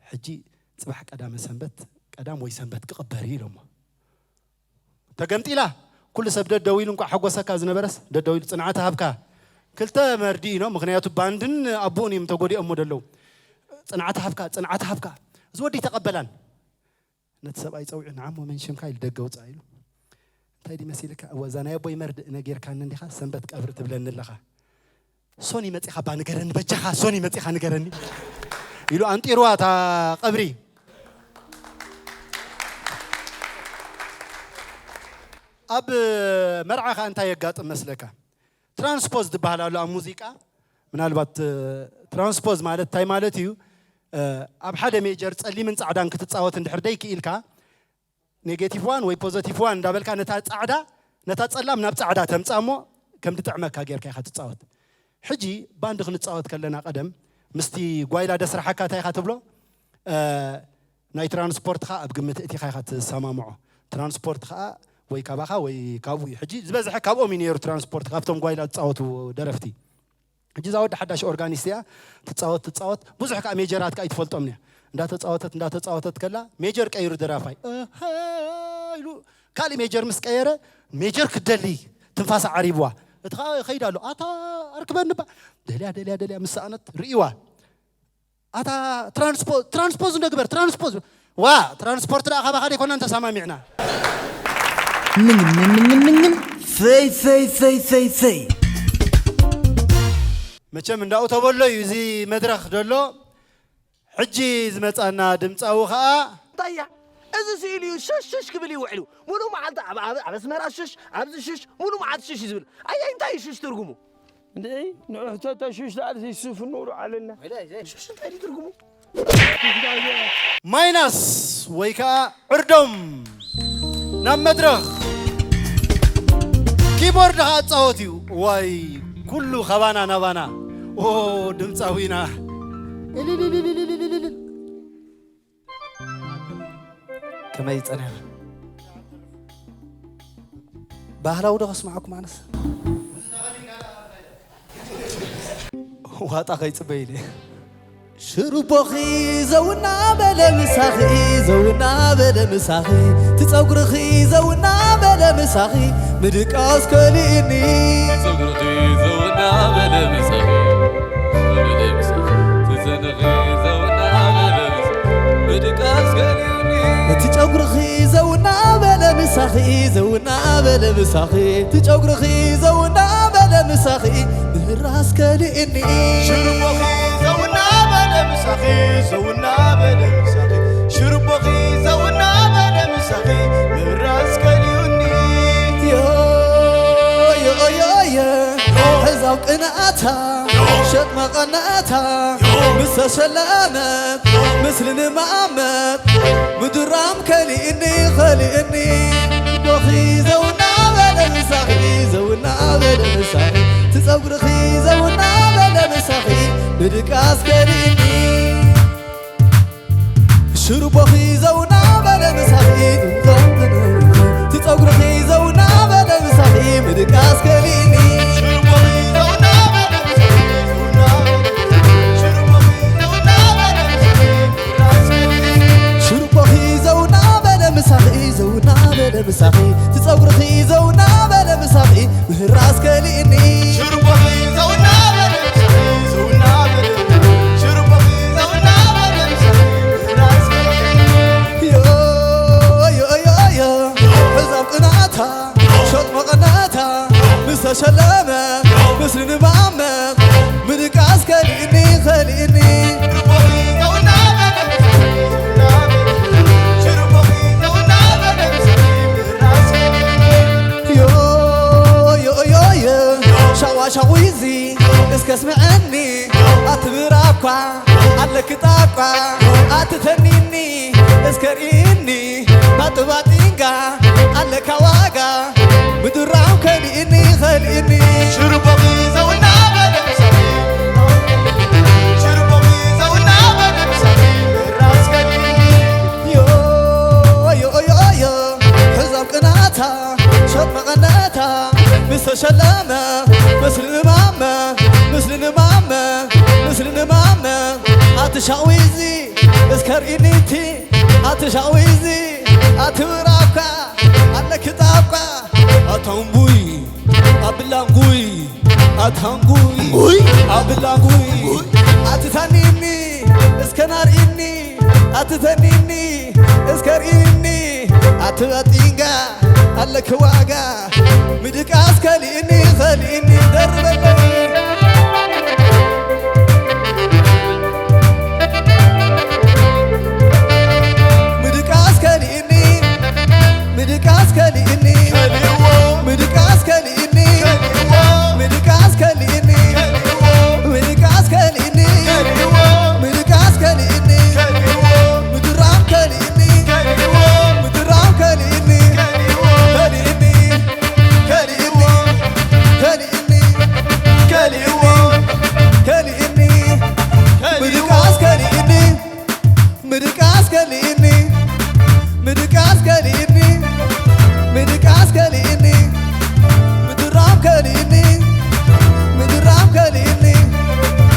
ሕጂ ጽባሕ ቀዳመ ሰንበት፣ ቀዳም ወይ ሰንበት ክቕበር እዩ" ኢሎሞ። ተገምጢላ። ኩሉ ሰብ ደደው ኢሉ፣ እንቋዕ ሓጎሰካ ዝነበረስ ደደው ኢሉ፣ ጽንዓት ሃብካ። ክልተ መርድእ ኢኖ፣ ምኽንያቱ ባንድን ኣቦኡን እዮም ተጎዲኦሞ ደለዉ። "ጽንዓት ሃብካ፣ ጽንዓት ሃብካ። እዚ ወዲ ተቐበላን። ነቲ ሰብኣይ ጸዊዑ፣ ንዓሞ መን ሽምካ?" ኢሉ ደገ ውጻእ ኢሉ። "እንታይ ድዩ መሲልካ?" "እወ፣ እዛ ናይ ኣቦይ መርድእ ነጊርካኒ እንዲኻ፣ ሰንበት ቀብሪ ትብለኒ ኣለኻ። ሶኒ መጺኻ እባ ንገረኒ፣ በጃኻ ሶኒ መጺኻ ንገረኒ" ኢሉ ኣንጢርዋ እታ ቀብሪ። ኣብ መርዓ ከኣ እንታይ የጋጥም መስለካ? ትራንስፖዝ ዝበሃል ኣሎ ኣብ ሙዚቃ። ምናልባት፣ እ፣ ትራንስፖዝ ማለት እንታይ ማለት እዩ? እ፣ ኣብ ሓደ ሜጀር ጸሊምን ጻዕዳን ክትጻወት እንድሕር ደይክኢልካ፣ ኔጌቲቭ ዋን ወይ ፖዘቲቭ ዋን እንዳበልካ ነታ ጻዕዳ፣ ነታ ጸላም ናብ ጻዕዳ ተምጻእ እሞ ከም ትጥዕመካ ጌርካ ኢኻ ትጻወት። ሕጂ ባንድ ክንጻወት ከለና ቀደም ምስቲ ጓይላ ደስራሓካ እንታይ ኢኻ ትብሎ? እ፣ ናይ ትራንስፖርት ኸኣ ኣብ ግምት እቲኻ ኢኻ ትሰማምዖ። ትራንስፖርት ኸኣ ወይ ካባኻ ወይ ካብኡ እዩ። ሕጂ ዝበዝሐ ካብኦም እዩ ነይሩ ትራንስፖርት፣ ካብቶም ጓይላ ዝጻወቱ ደረፍቲ። ሕጂ እዛ ወዲ ሓዳሽ ኦርጋኒስት እያ፣ ትጻወት፣ ትጻወት። ብዙሕ ከኣ ሜጀራት ከኣ ኣይትፈልጦምን እያ። እንዳተጻወተት፣ እንዳተጻወተት ከላ ሜጀር ቀይሩ ደራፋይ። እሀ ኢሉ ካልእ ሜጀር ምስ ቀየረ፣ ሜጀር ክትደሊ ትንፋሳ ዓሪብዋ። እቲ ከኣ ይኸይድ ኣሎ። ኣታ ኣርክበኒ እባ። ደልያ፣ ደልያ፣ ደልያ ምስ ሰኣነት ርእይዋ። ኣታ ትራንስፖ-፣ ትራንስፖዝ እንዶ ግበር፣ ትራንስፖዝ። ዋ፣ ትራንስፖርት ደኣ ካባኻ ደይኮናን ተሰማሚዕና። ምንም፣ ምንም፣ ምንም፣ ምንም። ፈይ፣ ፈይ፣ ፈይ፣ ፈይ፣ ፈይ። መቸም እንዳኡ ተበሎ እዩ እዚ መድረኽ ደሎ። ሕጂ ዝመጻና ድምጻዊ ኸኣ እንታይ እያ? እዚ ስኢሉ እዩ ሽሽ ሽሽ ክብል እዩ ውዕሉ። ሙሉእ መዓልቲ ኣብ፣ ኣብ፣ ኣብ ኣስመራ ሽሽ፣ ኣብዚ ሽሽ፣ ሙሉእ መዓልቲ ሽሽ እዩ ዝብል። ኣየይ እንታይ እዩ ሽሽ ትርጉሙ? እንዴ ንሕቶ ተሽሽ ዳር ሲስፍ ኑሩ ዓለና። ሽሽ እንታይ እዩ ትርጉሙ? ማይናስ ወይ ከዓ ዕርዶም ናብ መድረኽ። ኪቦርድ ከዓ ጻወት እዩ። ዋይ ኩሉ ካባና ናባና። ኦ ድምጻዊና። እልልልልልልልልል። ከመይ ጸኒሕካ? ባህላዊ ዶ ከስምዓኩም ኣነስ? ዋጣ ከይጽበ ኢለ። ሽሩቦኺ ዘውና በለ ምሳኺ፣ ዘውና በለ ምሳኺ፣ ትጸጉርኺ ዘውና በለ ምሳኺ፣ ምድቃስ ከሊእኒ። ጸጉርኺ ዘውና በለ ምሳኺ፣ በለ ምሳኺ፣ ትዘንኺ ዘውና በለ ምሳኺ፣ ምድቃስ ከሊእኒ። እቲ ጨጉርኺ ዘውና በለ ምሳኺ፣ ዘውና በለ ምሳኺ፣ እቲ ጨጉርኺ ዘውና በለ ምሳኺ፣ ምህራስ ከሊእኒ። ሽሩቦኺ ዘውና በለ ምሳኺ፣ ዘውና በለ ምሳኺ፣ ሽሩቦኺ ዘውና በለ ምሳኺ፣ ምህራስ ከሊኡኒ። ዮ፣ ዮ፣ ዮ፣ ዮ፣ ሕዛው ቅንኣታ፣ ሸጥ መቐነታ፣ ምስ ተሸለመት፣ ምስሊ ንመኣመት፣ ምድራም ከሊእኒ፣ ከሊእኒ። ቦኺ ዘውና በለ ምሳኺ፣ ዘውና በለ ምሳኺ፣ ትጸጉርኺ ዘውና በለ ምሳኺ፣ ምድቃስ ከሊእኒ። ሽሩቦኺ ዘውና በለ ምሳኺ፣ ትጸጉርኺ ዘውና በለ ምሳኺ፣ ምድቃስ ጸጉርኺ ዘው እናበለ ምሳኺ ምህራስ ከሊእኒ። ሽርቦኺ ዘው እናበለ ምሳኺ፣ ዘው እናበለ፣ ሽርቦኺ ዘው እናበለ ምሳኺ ምህራስ ከሊእኒ። ዮ፣ ዮ፣ ዮ፣ ዮ፣ ሕዛብ ቅናታ፣ ሸጥ መቐነታ፣ ምስ ተሸለመ፣ ምስ ንማመ፣ ምድቃስ ከሊእኒ፣ ከሊእኒ። ሽርቦኺ ዘው እናበለ ምሳኺ፣ ዘው እናበለ፣ ሽርቦኺ ዘው እናበለ ምሳኺ ምህራስ ከሊእኒ። ዮ፣ ዮ፣ ዮ፣ ዮ፣ ሻዋ ሻዊዚ፣ እስከ ስምዐኒ፣ ኣቲ ብራኳ፣ ኣለኪ ጣቋ፣ ኣቲ ተኒኒ፣ እስከ ርኢኒ፣ ባጥባጢንጋ፣ ኣለካ ዋጋ፣ ምድራም ከሊእኒ፣ ከሊእኒ። ሽርቦኺ ዘው እናበለ ምሳኺ፣ ሽርቦኺ ዘው እናበለ ምሳኺ ምህራስ ከሊእኒ። ዮ፣ ዮ፣ ዮ፣ ዮ፣ ሕዛብ ቅናታ፣ ሸጥ መቐነታ፣ ምስ ተሸለመ፣ ምስሊ ንማመ፣ ምስሊ ንማመ፣ ምስሊ ንማመ፣ ኣቲ ሻዊዚ፣ እስከ ርኢኒቲ፣ ኣቲ ሻዊዚ፣ ኣቲ ብራኳ፣ ኣለኪ ጣቋ፣ ኣታምቡይ፣ ኣብላንጉይ፣ ኣታንጉይ፣ ኣንጉይ። ኣብላንጉይ፣ ኣቲ ታኒኒ፣ እስከ ናርኢኒ፣ ኣቲ ተኒኒ፣ እስከ ርኢኒ፣ ኣቲ በጢንጋ፣ ኣለኪ ዋጋ፣ ምድቃስ ከሊእኒ፣ ከሊእኒ፣ ደርበለይ። ምድቃስ ከሊእኒ፣ ምድቃስ ከሊእኒ፣ ከሊእዎ። ምድቃስ ከሊእኒ፣ ከሊእዎ። ምድቃስ ከሊእኒ፣ ከሊእዎ። ምድቃስ ከሊእኒ፣ ከሊእዎ። ምድቃስ ከሊእኒ፣ ከሊእዎ። ምድራም ከሊእኒ፣ ከሊእዎ። ምድራም ከሊእኒ፣ ከሊእዎ። ከሊእኒ፣ ከሊእኒ፣ ከሊእኒ፣ ከሊእዎ። ከሊእኒ፣ ከሊእዎ። ምድቃስ ከሊእኒ፣ ምድቃስ ከሊእኒ፣ ምድቃስ ከሊእኒ፣ ምድቃስ ከሊእኒ፣ ምድራም ከሊእኒ፣ ምድራም ከሊእኒ፣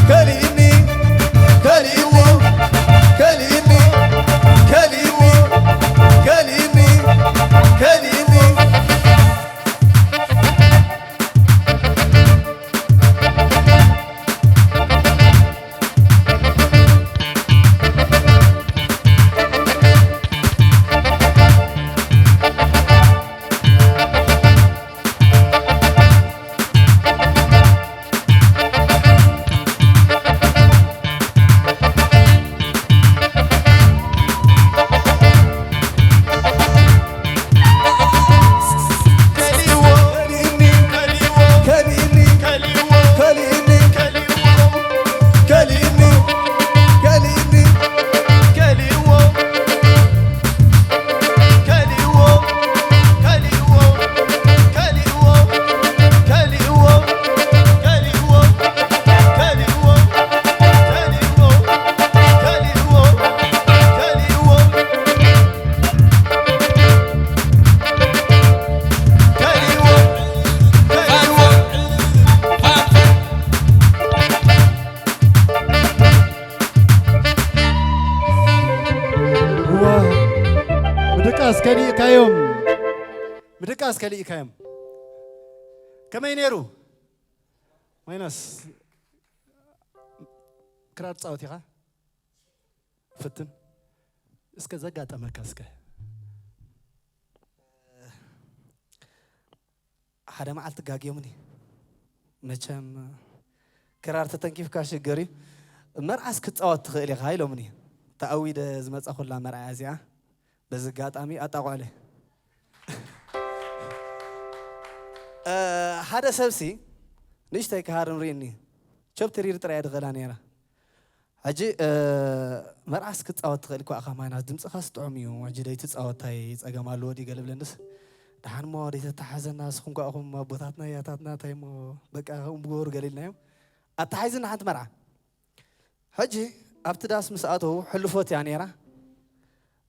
ከሊእኒ፣ ከሊእዎ፣ ከሊእኒ፣ ከሊእዎ፣ ከሊእኒ፣ ከሊእኒ። ምድቃስ ከሊእካዮም፣ ምድቃስ ከሊእካዮም። ከመይ ነይሩ? ማይናስ፣ ክራር ትጻወት ኢኻ? ፈትን። እስከ ዘጋጠመካ እስከ። ሓደ መዓልቲ ጋግዮምኒ። መቸም ክራር ተተንኪፍካ ሽግር እዩ። መርዓስ ክትጻወት ትኽእል ኢኻ ኢሎምኒ። ተኣዊደ ዝመጻኹላ መርዓ እያ እዚኣ። በዚ ኣጋጣሚ ኣጣቕዑለይ። እ፣ ሓደ ሰብሲ ንእሽተይ ክሃርም ርእኒ። ቸብ ትሪር ጥራይ እያ ድኽእላ ነይራ። ሕጂ፣ እ፣ መርዓስ ክትጻወት ትኽእል እኳ ኢኻ፣ ማይናስ ድምጽኻስ ጥዑም እዩ። ሕጂ ደይትጻወት ታይ ጸገም ኣለዎ ድዩ ገለ ብለንስ፣ ደሓን እሞ ደይተተሓዘና፣ ንስኹም ከኣ እኹም ኣቦታትና ኣያታትና፣ ታይ እሞ በቃ ከምኡ ብገበሩ ገለ ኢልናዮም። ኣተሓሒዝና ሓንቲ መርዓ። ሕጂ ኣብቲ ዳስ ምስ ኣተዉ ሕልፎት እያ ነይራ።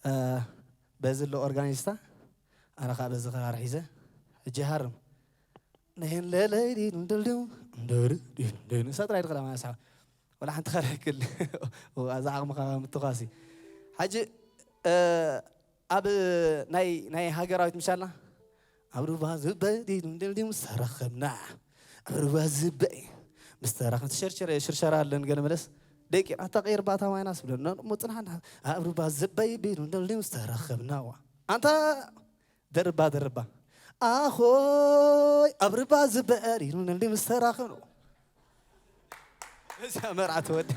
እ፣ በዚ ኣሎ ኦርጋኒስታ፣ ኣነ ኸኣ በዚ ክራር ሒዘ፣ ሕጂ ይሃርም። ነየን ለለይ ዲን ድልድም፣ እንደር ዲን ድን፣ ንሳ ጥራይ ድኽእላ ማለት ሰሓ። ወላ ሓንቲ ከረክል። እዛ ዓቕምኻ ምትኳሲ። ሕጂ፣ እ፣ ኣብ ናይ፣ ናይ ሃገራዊት ምሻልና፣ ኣብ ሩባ ዝበይ ዲዱ እንደልዲ ምስ ተራኸብና ኣብ ሩባ ዝበይ ምስ ተራኸብና ትሸርሸረ ሽርሸራ ኣለን ገለ መለስ ደቂና ተቐይር ባታ ማይናስ ብለና እሞ ጽናሕና ኣብ ሩባ ዝበይ ቢዱ እንደልዲ ምስ ተራኸብና ዋ ኣንታ ደርባ ደርባ ኣኾይ ኣብ ርባ ዝበሪ ንልዲ ምስተራኸኑ እዛ መርዓ ተወዲ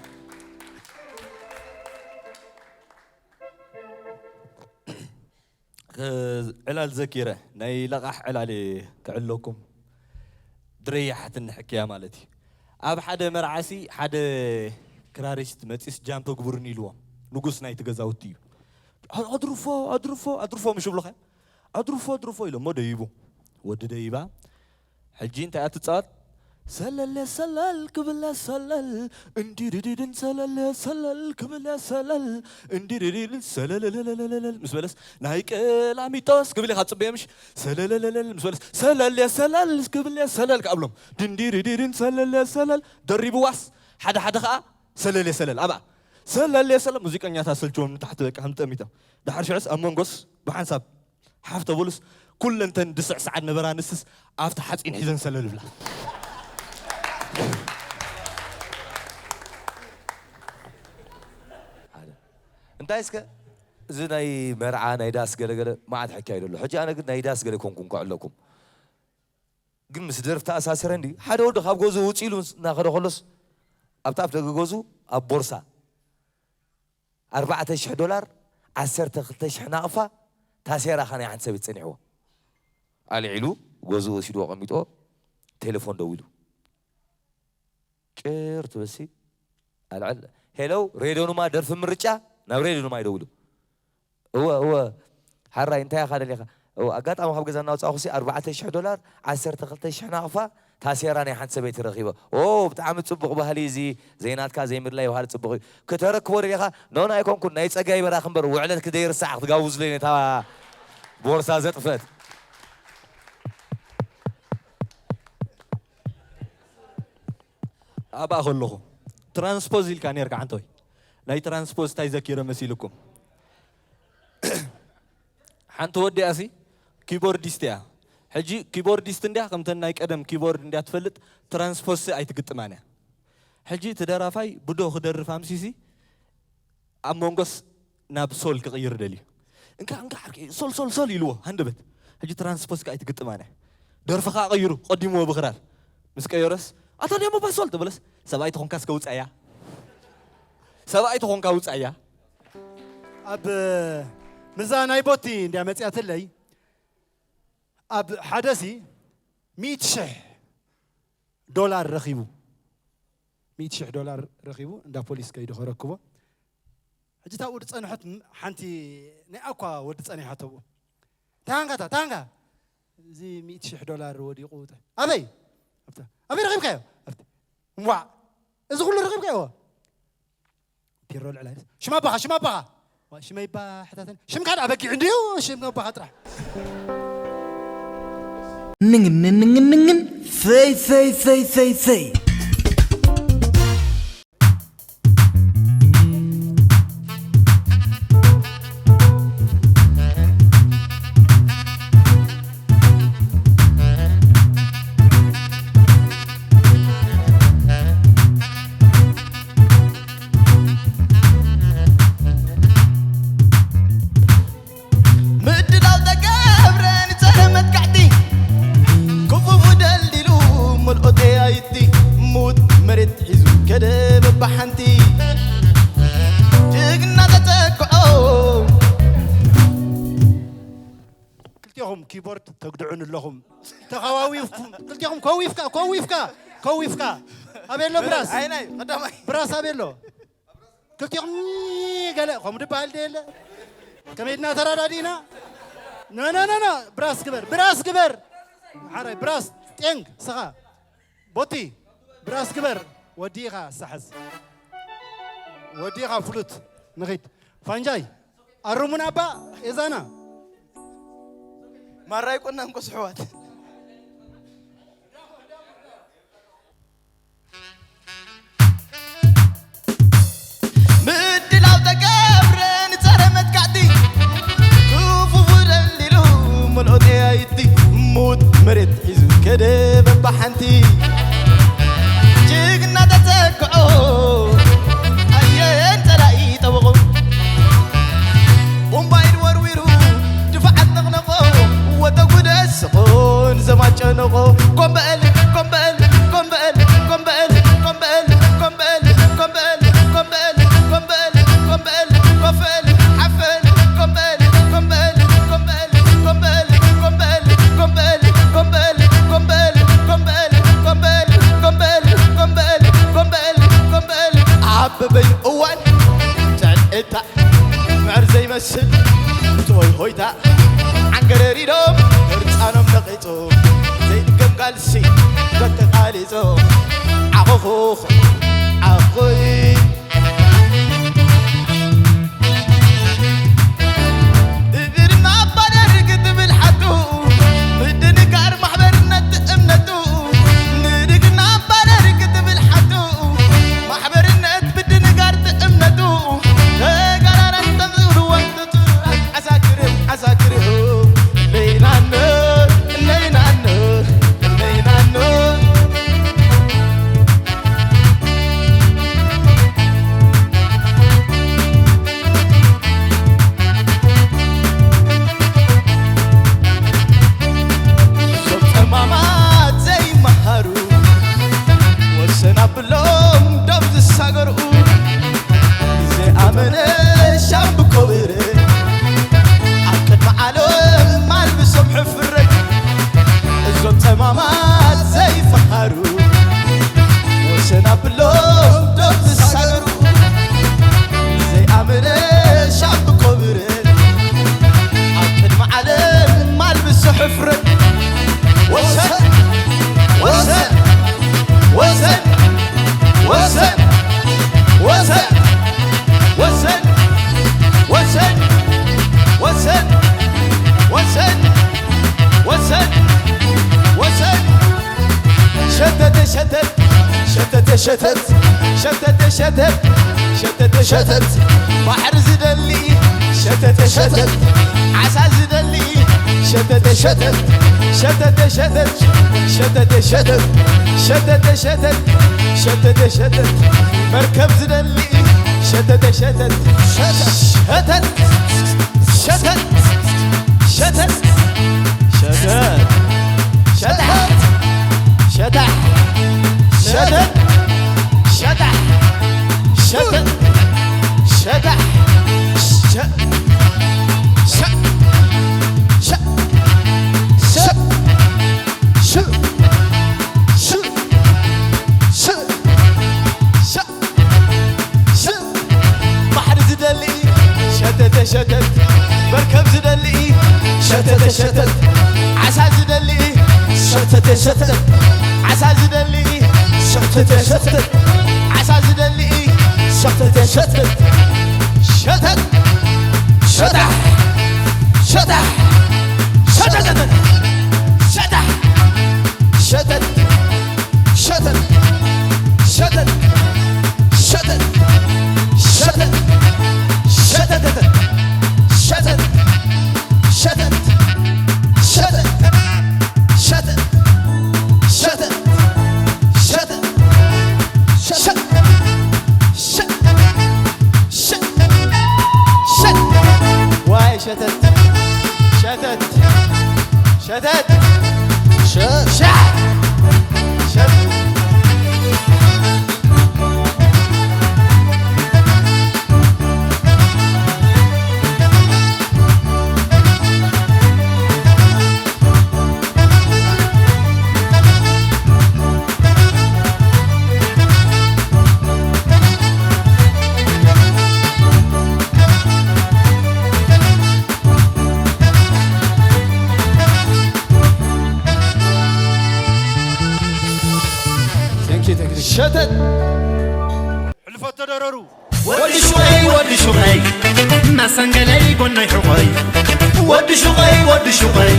ዕላል ዘኪረ ናይ ለቓሕ ዕላል ክዕለኩም ድረያ ሓትን ሕክያ ማለት እዩ። ኣብ ሓደ መርዓሲ ሓደ ክራሪስት መፂስ ጃምፕ ግቡርኒ ኢልዎም ንጉስ ናይቲ ገዛውቲ እዩ። ኣድርፎ ኣድርፎ ኣድርፎ ምሽ ብሉኻ ኣድርፎ ኣድርፎ ኢሎሞ ደይቡ ወዲ ደይባ ሕጂ እንታይ እያ ትፃወት ሰለል ሰለል ክብል ሰለል እንዲድድድን ሰለል ሰለል ክብል ሰለል እንዲድድድን ሰለል ምስ በለስ ናይ ቀላሚጦስ ክብል ኢኻ ፅበየ ምሽ ሰለለለለል ምስ በለስ ሰለል ሰለል ክብል ሰለል ክኣብሎም ድንዲድድድን ሰለል ሰለል ደሪብዋስ ሓደ ሓደ ከዓ ሰለል ሰለል ኣብኣ ሰለል ሰለል ሙዚቀኛታት ሰልችዎም ንታሕቲ በቃ ከም ጠሚቶም ድሓር ሽዕስ ኣብ መንጎስ ብሓንሳብ ሓፍ ተበሉስ ኩለን ተን ድስዕ ሰዓት ነበራ ንስስ ኣብቲ ሓፂን ሒዘን ሰለል ብላ እንታይ እስከ እዚ ናይ መርዓ ናይ ዳስ ገለገለ ማዓት ሕካይ ደሎ ሕጂ ኣነ ግን ናይ ዳስ ገለ ኮንኩን ከዕለኩም ግን ምስ ደርፍ ተኣሳሰረ እንዲ ሓደ ወዲ ካብ ገዙ ውፅ ኢሉ እናኸደ ከሎስ ኣብቲ ኣፍ ደገ ገዙ ኣብ ቦርሳ ኣርባዕተ ሽሕ ዶላር ዓሰርተ ክልተ ሽሕ ናቕፋ ታሴራ ኸ ናይ ሓንቲ ሰበይቲ ጸኒሕዎ ኣልዒሉ ገዝኡ ወሲድዎ ቀሚጥዎ ቴሌፎን ደዊሉ ጭር ትበሲ ኣልዕል ሄለው ሬድዮኑማ ደርፊ ምርጫ ናብ ሬድዮኑማ ይደውሉ እወ እወ ሓራይ እንታይ ኢኻ ደሊኻ እወ ኣጋጣሚ ካብ ገዛ እናውፃእኹሲ ኣርባዕተ ሽሕ ዶላር ዓሰርተ ክልተ ሽሕ ናቕፋ ታሴራ ናይ ሓንቲ ሰበይቲ ረኺበ ኦ ብጣዕሚ ፅቡቕ ባህሊ እዚ ዘይናትካ ዘይምድላይ ባህሊ ፅቡቕ እዩ ክተረክቦ ደሊኻ ኖ ናይ ኮንኩን ናይ ፀጋይ በራኽ እምበር ውዕለት ክደይርሳዕ ክትጋብዙለይ ነታ ቦርሳ ዘጥፈት ኣብኣ ከለኹ ትራንስፖዝ ኢልካ ነርካ ሓንተወይ ናይ ትራንስፖዝ እንታይ ዘኪረ መሲልኩም ሓንቲ ወዲኣሲ ኪቦርዲስት እያ ሕጂ ኪቦርዲስት እንዲያ ከምተን ናይ ቀደም ኪቦርድ እንዲያ ትፈልጥ ትራንስፖዝ ኣይትግጥማን እያ ሕጂ እቲ ደራፋይ ብዶ ክደርፍ ኣምሲሲ ኣብ መንጎስ ናብ ሶል ክቕይር ደልዩ እንካ እንካ ዓርኪ ሶል ሶል ሶል ኢልዎ ሃንደበት ሕጂ ትራንስፖዝ ከዓ ኣይትግጥማን እያ ደርፊ ከዓ ቀይሩ ቀዲምዎ ብክራር ምስ ቀየረስ ኣታ ዲያሞ ባሶል ተበለስ ሰብኣይ ተኾንካ እስከ ውፃያ ሰብኣይ ተኾንካ ውፃያ ኣብ ምዛ ናይ ቦቲ እንዲያ መፅያትለይ ኣብ ሓደሲ ሚእቲ ሽሕ ዶላር ረኺቡ ሚእቲ ሽሕ ዶላር ረኺቡ እንዳ ፖሊስ ከይዱ ከረክቦ ሕጂ ታብኡ ዝፀንሐት ሓንቲ ናይ ኣኳ ወዲ ፀኒሓ ተብኡ ታንካ ታ ታንካ እዚ ሚእቲ ሽሕ ዶላር ወዲቑ ኣበይ ኣበይ ረኺብካዮ እምቧዕ እዚ ኩሉ ረኺብካዮ ፒሮ ልዕላይ ሽም ኣባኻ ሽም ኣባኻ ሽመይ ባ ሕታተን ሽምካ ደኣ በጊዕ እንድዩ ሽም ኣባኻ ጥራሕ ንግንንግንግን ፈይ ፈይ ፈይ ፈይ ፈይ ክልቲኹም ኪቦርድ ተግድዑኒ ኣለኹም ተኸዋዊፍኩም ክልቲኹም ከዊፍካ ከዊፍካ ከዊፍካ ኣበሎ ብራስ ኣይናይ ቀዳማይ ብራስ ኣበሎ ክልቲኹም ገለ ከምኡ ድበሃል ደ የለ ከመይ ድና ተራዳዲእና ኖ ኖ ኖ ኖ ብራስ ግበር ብራስ ግበር ሓራይ ብራስ ጤንግ ስኻ ቦቲ ብራስ ግበር ወዲኻ ሳሕዝ ወዲኻ ፍሉት ንኺድ ፋንጃይ ኣሩሙና እባ ኤዛና ማራይ ቆናን ቆስሕዋት ምድላው ተገብረ ንጸረ መጥቃዕቲ ክፉፉ ደልዲሉ መልኦ ጠያይቲ እሞ መሬት ሒዙ ከደ በባሓንቲ ጅግና ተተክዖ ኣየን ጸላኢ ጠበቑ ቡምባይድ ወርዊሩ ድፋዓት ነቕነቖ ወተጉደ ስቑን ዘማጨነቖ ኮምበል ኮምበል ኮምበል ኮምበል ኮምበል ኮምበል ኮምበል ኮምበል ኮምበል ኮምበል ኮፈል ሓፈል ኮምበል ኮምበል ኮምበል ኮምበል ኮምበል ኮምበል ኮምበል ኮምበል ኮምበል ኮምበል ኮምበል ኮምበል ኮምበል ኮምበል ኣበበይ እዋን ጨልእታ ምዕር ዘይመስል ጥወይ ሆይታ ዓንገረሪዶም ህርፃኖም ነቒጡ ዘይድገም ቃልሲ ተተቃሊጹ ዓኹኹ ዓኹይ እግርና ኣባደር ክትብል ሓቱ ምድንጋር ማሕበርነት እምነቱ ንድግና ኣባደር ክትብል ሓቱ ማሕበርነት ምድንጋር እምነቱ ተጋራራት ተዝእልወን ትጽራፍ ዓሳክር ዓሳክር ነይናኖ ነይናኖ ነይናኖ እዞም ጸማማት ዘይመሃሩ ወሰን ኣብሎም ዶብ ዝሳገርኡ ዘይኣመነ ሻምብቆ ብረ ኣብ ቅድሚ ዓለም ኣልብሶም ሕፍረ እዞም ጸማማት ዘይመሃሩ ወሰን ኣብሎም ዶብ ዝሳገሩ ዘይኣመነ ሻምብቆ ብረ ኣብ ቅድሚ ዓለም ኣልብሶ ሕፍረት ወሰን ወሰን ወሰን ወሰን ወሰን ወሰን ወሰን ወሰን ወሰን ወሰን ወሰን ሸተተ ሸተት ሸተተ ሸተት ሸተተ ሸተት ሸተተ ሸተት ባሕሪ ዝደሊ ሸተተ ሸተት ዓሳ ዝደሊ ሸተተ ሸተት ሸተተ ሸተት ሸተተ ሸተት ሸተተ ሸተት ሸተተ ሸተት መርከብ ዝደሊ ሸተተ ሸተት ሸተት ሸተት ሸተት ሸተት ሸተት ሸተት ሸተት ሸተት ሸተት ሸተት ሸ- ሸ- ሸ- ሸ- ሽ- ሽ- ሽ- ሽ- ሽ- ባሕሪ ዝደሊ ሸተተ ሸተት መርከብ ዝደሊ ሸተተ ሸተት ዓሳ ዝደሊ ሸተተ ሸተት ዓሳ ዝደሊ ሸተተ ሸተት ዓሳ ዝደሊ ሸተተ ሸተት ሸተት ሸታሕ ሸታሕ ሸተተ ሸታሕ ሸተት ሸተት ሸተት ሸተት ሸተት ሸተተተ ሸተት ሸተት ሸተት ሸተት ሸተት ሸተት ሸተት ሸተት ሸተት ሸተት ዋይ ሸተት ሸተት ሸተት ሸ- ሸ- ሸ- Thank you, thank you. ሸተት ሕልፈት ተደረሩ ወዲ ሹቐይ ወዲ ሹቐይ መሰንገለይ ጎነይ ሕቖይ ወዲ ሹቐይ ወዲ ሹቐይ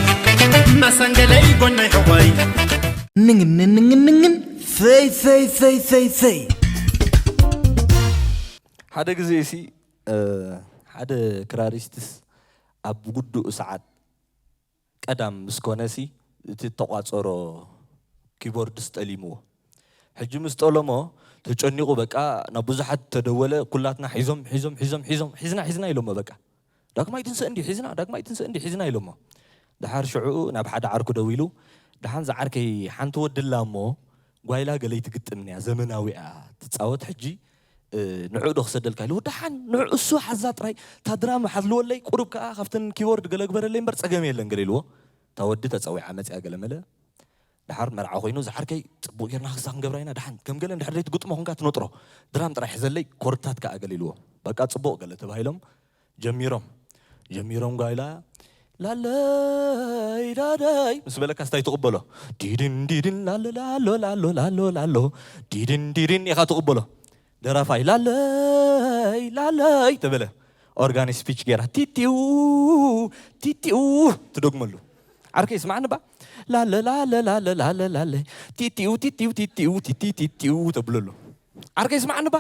መሰንገለይ ጎነይ ሕቖይ ንንንንንንን ፈይ ፈይ ፈይ ፈይ ፈይ ሓደ ግዜ ሲ ሓደ ክራሪስትስ ኣብ ግዱእ ሰዓት ቀዳም ምስ ኮነሲ እቲ እተቋጸሮ ኪቦርድስ ጠሊምዎ። ሕጂ ምስ ጠለሞ ተጨኒቑ በቃ ናብ ብዙሓት ተደወለ። ኩላትና ሒዞም፣ ሒዞም፣ ሒዞም፣ ሒዞም፣ "ሒዝና፣ ሒዝና" ኢሎሞ በቃ። "ዳግማይ ትንስእ እንዲ ሒዝና፣ ዳግማይ ትንስእ እንዲ ሒዝና" ኢሎሞ። ደሓር ሽዑ ናብ ሓደ ዓርኩ ደዊሉ፣ "ደሓን ዝዓርከይ ሓንቲ ወዲ ኣላ እሞ ጓይላ ገለይ ትግጥም እያ፣ ዘመናዊ እያ ትጻወት፣ ሕጂ፣ እ፣ ንዕኡ ዶ ክሰደልካ?" ኢልዎ። "ደሓን ንዕኡ እሱ ሓዛ ጥራይ፣ እታ ድራም ሓዝልወለይ፣ ቁሩብ ከኣ ካብተን ኪቦርድ ገለ ግበረለይ እምበር ጸገም የለን" ገለ ኢልዎ። እታ ወዲ ተጸዊዓ መጺኣ ገለ መለ። ደሓር መርዓ ኮይኑ፣ "ዝዓርከይ ጽቡቕ ጌርና ክሳ ክንገብራ ኢና፣ ደሓን ከም ገለ እንድሕር ዘይትግጥሞ ኮንካ ትነጥሮ፣ ድራም ጥራይ ሕዘለይ፣ ኮርድታት ከኣ" ገለ ኢልዎ። በቃ ጽቡቕ ገለ ተባሂሎም ጀሚሮም። ጀሚሮም ጓይላ ላለይ ዳደይ ምስ በለካ ስታይ ትቕበሎ። ዲድን ዲድን ላሎ ላሎ ላሎ ላሎ ላሎ ዲድን ዲድን ኢኻ ትቕበሎ። ደራፋይ ላለይ ላለይ ተበለ። ኦርጋን ስፒች ጌራ ቲቲው ቲቲው ትደግመሉ። ዓርከይ ስማዕኒ ባ ላለ ላለ ላለ ላለ ላለ ቲቲው ቲቲው ቲቲው ቲቲ ቲቲው ተብለሉ። ዓርከይ ስማዕኒ ባ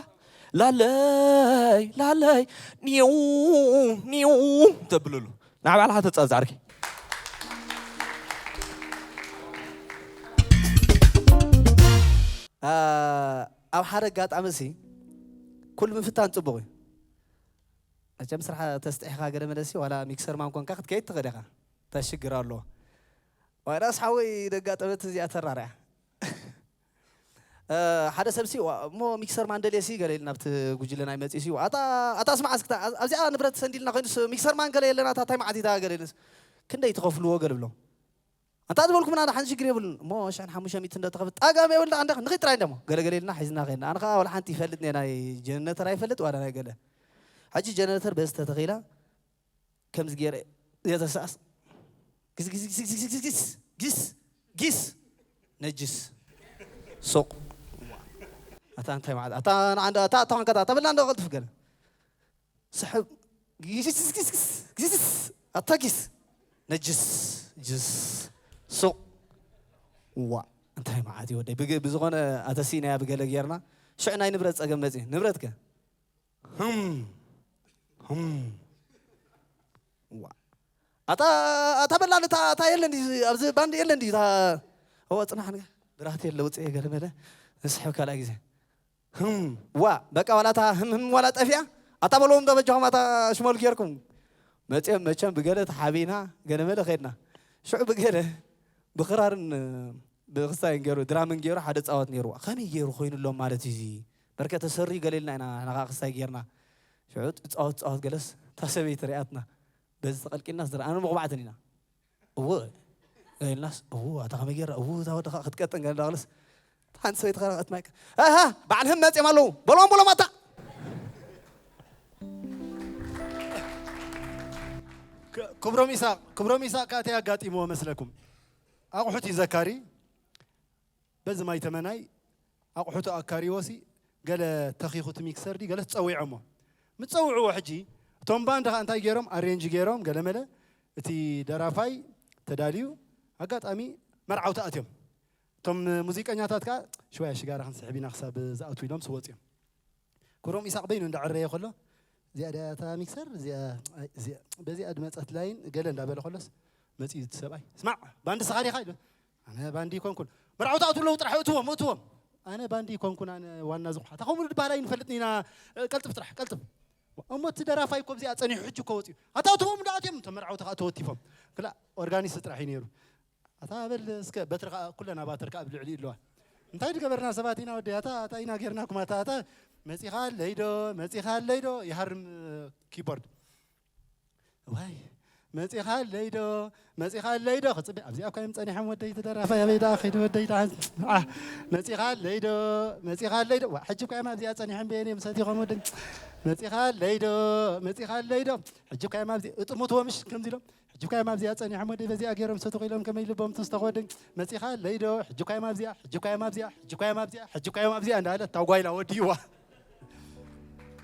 ላለይ ላለይ ኒው ኒው ተብለሉ። ንዓ ባዕልኻ ተጻወት ዓርከይ። አ፣ ኣብ ሓደ ኣጋጣሚ ሲ ኩሉ ምፍታን ጽቡቕ እዩ። መቸም ስራሕ ተስጢሕኻ ገለ መለሲ ዋላ ሚክሰር ማን ኮንካ ክትከይድ ትኽእል ኢኻ። እንታይ ሽግር ኣለዎ? ዋይራስ ሓወይ ደጋጠመት እዚኣ ተራርያ። እ፣ ሓደ ሰብ ሲ፣ ዋ፣ እሞ ሚክሰር ማን ደልየ ሲ ገለ ኢልና ኣብቲ ጉጅለ ናይ መጽኢ ሲ፣ ኣታ፣ ኣታ ስማዕ እስክታ፣ ኣብ-፣ ኣብዚኣ ንብረት ሰንዲልና ኮይኑ ስ-፣ ሚክሰር ማን ገለ የለና፣ ኣታ እንታይ መዓት ኢታ ገለ ኢልስ፣ ክንደይ ትኸፍልዎ ገለ ብሎም። ኣንታ ዝበልኩምና ደሓን ሽግር የብሉን። እሞ ሽሕን ሓሙሽተ ሚእትን እንዶ ተኸፍል፣ ጣጋም የብልና፣ ኣንዳ ንኺድ ጥራይ እንደሞ። ገለ ገለ ኢልና ሒዝና ኸይድና። ኣነ ኸኣ ዋላ ሓንቲ ይፈልጥ እየ፣ ናይ ጀነተር ኣይፈልጥ ዋላ ናይ ገለ። ሕጂ ጀነተር በዚ ተተኺላ፣ ከምዚ ገይረ እየ ተሰኣስ። ግስ፣ ግስ፣ ግስ፣ ግስ፣ ግስ፣ ግስ፣ ግስ፣ ግስ፣ ነጅስ። ሱቕ። ኣታ እንታይ ማለት? ኣታ ንዓንዳ፣ ኣታ፣ ኣታ ኾንካ፣ ኣታ በላ እንዶ ቀልጥፍ ገለ። ስሕብ። ግስ፣ ግስ፣ ግስ፣ ግስ፣ ግስ። ኣታ ጊስ። ነጅስ። ጅስ። ሱቕ። ዋ። እንታይ መዓት እዩ ወደይ። ብግ-፣ ብዝኾነ ኣተሲእናያ ብገለ ጌርና። ሽዕ ናይ ንብረት ጸገም መጺ። ንብረትከ? ህም። ህም። ዋ። ኣታ፣ ኣታ በላል፣ እታ፣ እታ የለን ድዩ? ኣብዚ ባንድ የለን ድዩ? እታ፣ እወ፣ ጽናሕ ንገ-፣ ድራህት የለ፣ ውጽእ ገለ መለ። ንስሕብ ካልኣይ ግዜ። ህም። ዋ፣ በቃ፣ ዋላ እታ ህም፣ ህም፣ ዋላ ጠፊኣ። ኣታ በልዎም ዶ በጃኹም፣ ኣታ ሽመል ጌርኩም። መጺኦም መቸም ብገለ ተሓቢና፣ ገለ መለ ኸድና። ሽዑ ብገለ፣ ብኽራርን፣ ብኽስታይን ገይሩ፣ ድራምን ገይሩ፣ ሓደ ጻወት ነይርዋ። ከመይ ገይሩ ኮይኑሎም ማለት እዩ እዚ? በርከ ተሰሪ ገለ ኢልና ኢና፣ ንሕና ኸዓ ክስታይ ጌርና። ሽዑ ጻወት፣ ጻወት ገለስ፣ እታ ሰበይቲ ሪኣትና። በዚ ተቐልቂልናስ፣ ዝረኣና ምቑባዕትን ኢና። እዎ። ኢልናስ፣ እዎ፣ ኣታ ከመይ ጌራ፣ እዎ፣ እታ ወዲ ኸዓ ክትቀጥን ገለ እንዳበለስ፣ ሓንቲ ሰበይቲ ኸዓ ረኣት ማይክ፣ "ኣሃ፣ በዓል ህም መጺኦም ኣለዉ። በሎም፣ በሎም ኣታ!" ክ-፣ ክብሮም ኢሳቕ፣ ክብሮም ኢሳቕ ከኣ እንታይ ኣጋጢምዎ መስለኩም? ኣቑሑት እዩ ዘካሪ። በዚ ማይ ተመናይ ኣቑሑቱ ኣካሪዎሲ ገለ ተኺኹ እቲ ሚክሰር ድዩ ገለ ትጸዊዖሞ። ምስ ጸውዕዎ ሕጂ እቶም ባንድ ኸኣ እንታይ ገይሮም? ኣሬንጅ ገይሮም ገለ መለ እቲ ደራፋይ ተዳልዩ ኣጋጣሚ መርዓውቲ ኣትዮም። እቶም ሙዚቀኛታት ከኣ ሽዋያ ሽጋራ ክንስሕብ ኢና ክሳብ ዝኣትዉ ኢሎም ስወጽ እዮም። ክብሮም ኢሳቕ በይኑ እንዳዕረየ ከሎ፣ "እዚኣ ድያ እታ ሚክሰር? እዚኣ፣ ኣይ፣ እዚኣ፣ በዚኣ ድመጸት ላይን" ገለ እንዳበለ ከሎስ፣ መጺኡ እቲ ሰብኣይ፣ "ስማዕ፣ ባንዲ ስኻ ዲኻ?" ኢሉ፣ "ኣነ ባንዲ ኣይኮንኩን። መርዓውቲ ኣትዉ ኣለዉ ጥራሕ፣ እትዎም፣ እትዎም። ኣነ ባንዲ ኣይኮንኩን፣ ኣነ ዋና ዝኾ-" "ኣታ ከምኡ ዝበሃል ኣይንፈልጥን ኢና፣ ቀልጥፍ ጥራሕ፣ ቀልጥፍ። እሞ እቲ ደራፋይ እኮ ብዚኣ ጸኒሑ፣ ሕጂ እኮ ወጺኡ። ኣታ እትዎም እንዳ ኣትዮም፣ እቶም መርዓውቲ ከኣ ተወቲፎም። ክላእ ኦርጋኒስት ጥራሕ እዩ ነይሩ። ኣታ በል እስከ በትሪ ከኣ፣ ኩለን ኣባትሪ ከኣ ኣብ ልዕሊኡ ኣለዋ። እንታይ ድገበርና ሰባት ኢና ወደይ? ኣታ፣ ኣታ ኢና ጌርናኩም፣ ኣታ፣ ኣታ መጺኻ ኣለይ ዶ? መጺኻ ኣለይ ዶ?" ይሃርም ኪቦርድ። "ዋይ፣ መጺኻ ኣለይ ዶ? መጺኻ ኣለይ ዶ?" ክጽበ፣ ኣብዚኣ እኳ እዮም ጸኒሖም ወደይ፣ ተደራፋይ ኣበይ ደኣ ከይዱ ወደይ ደኣ? "ዓ፣ መጺኻ ኣለይ ዶ? መጺኻ ኣለይ ዶ? ዋ፣ ሕጂ እኳ እዮም ኣብዚኣ ጸኒሖም፣ በየን እዮም ሰቲኾም ወደይ? መጺኻ ኣለይ ዶ? መጺኻ ኣለይ ዶ?" ሕጂ እኳ እዮም ኣብዚ፣ እጥምትዎ ምሽ ከምዚ ኢሎም፣ ሕጂ እኳ እዮም ኣብዚኣ ጸኒሖም ወደይ፣ በዚኣ ገይሮም ሰትኹ ኢሎም ከመይ ልቦም ትስተኽ ወደይ? "መጺኻ ኣለይ ዶ? ሕጂ እኳ እዮም ኣብዚኣ፣ ሕጂ እኳ እዮም ኣብዚኣ፣ ሕጂ እኳ እዮም ኣብዚኣ፣ ሕጂ እኳ እዮም ኣብዚኣ" እንዳበለ እታ ጓይላ ወዲእዋ።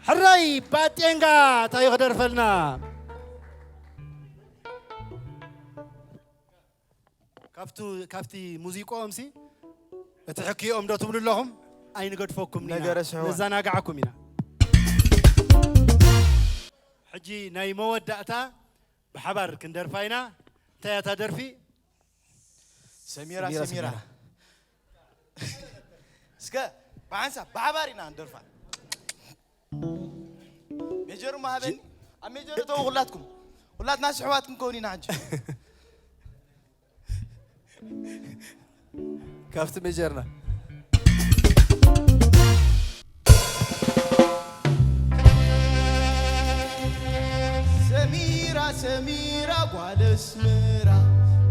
ሕራይ ባጤንጋ እንታይ ክደርፈልና? ካብቱ-፣ ካብቲ ሙዚቆኦም ሲ እቲ ሕክይኦም ዶ ትብሉ ኣለኹም? ኣይንገድፈኩም ኢና። ነገረ ስሕዋ። ነዘናግዓኩም ኢና። ሕጂ ናይ መወዳእታ ብሓባር ክንደርፋ ኢና። እንታይ እያ እታ ደርፊ? ሰሚራ፣ ሰሚራ፣ ሰሚራ። ሰሚራ። እስከ ብሓንሳብ ብሓባር ኢና ንደርፋ። ሜጀር ማሃበኒ፣ ኣብ ሜጀር እተው ኩላትኩም። ኩላትና ስሕዋት ክንከውን ኢና ሕጂ። ካብቲ ሜጀርና። ሰሚራ፣ ሰሚራ፣ ጓል ኣስመራ፣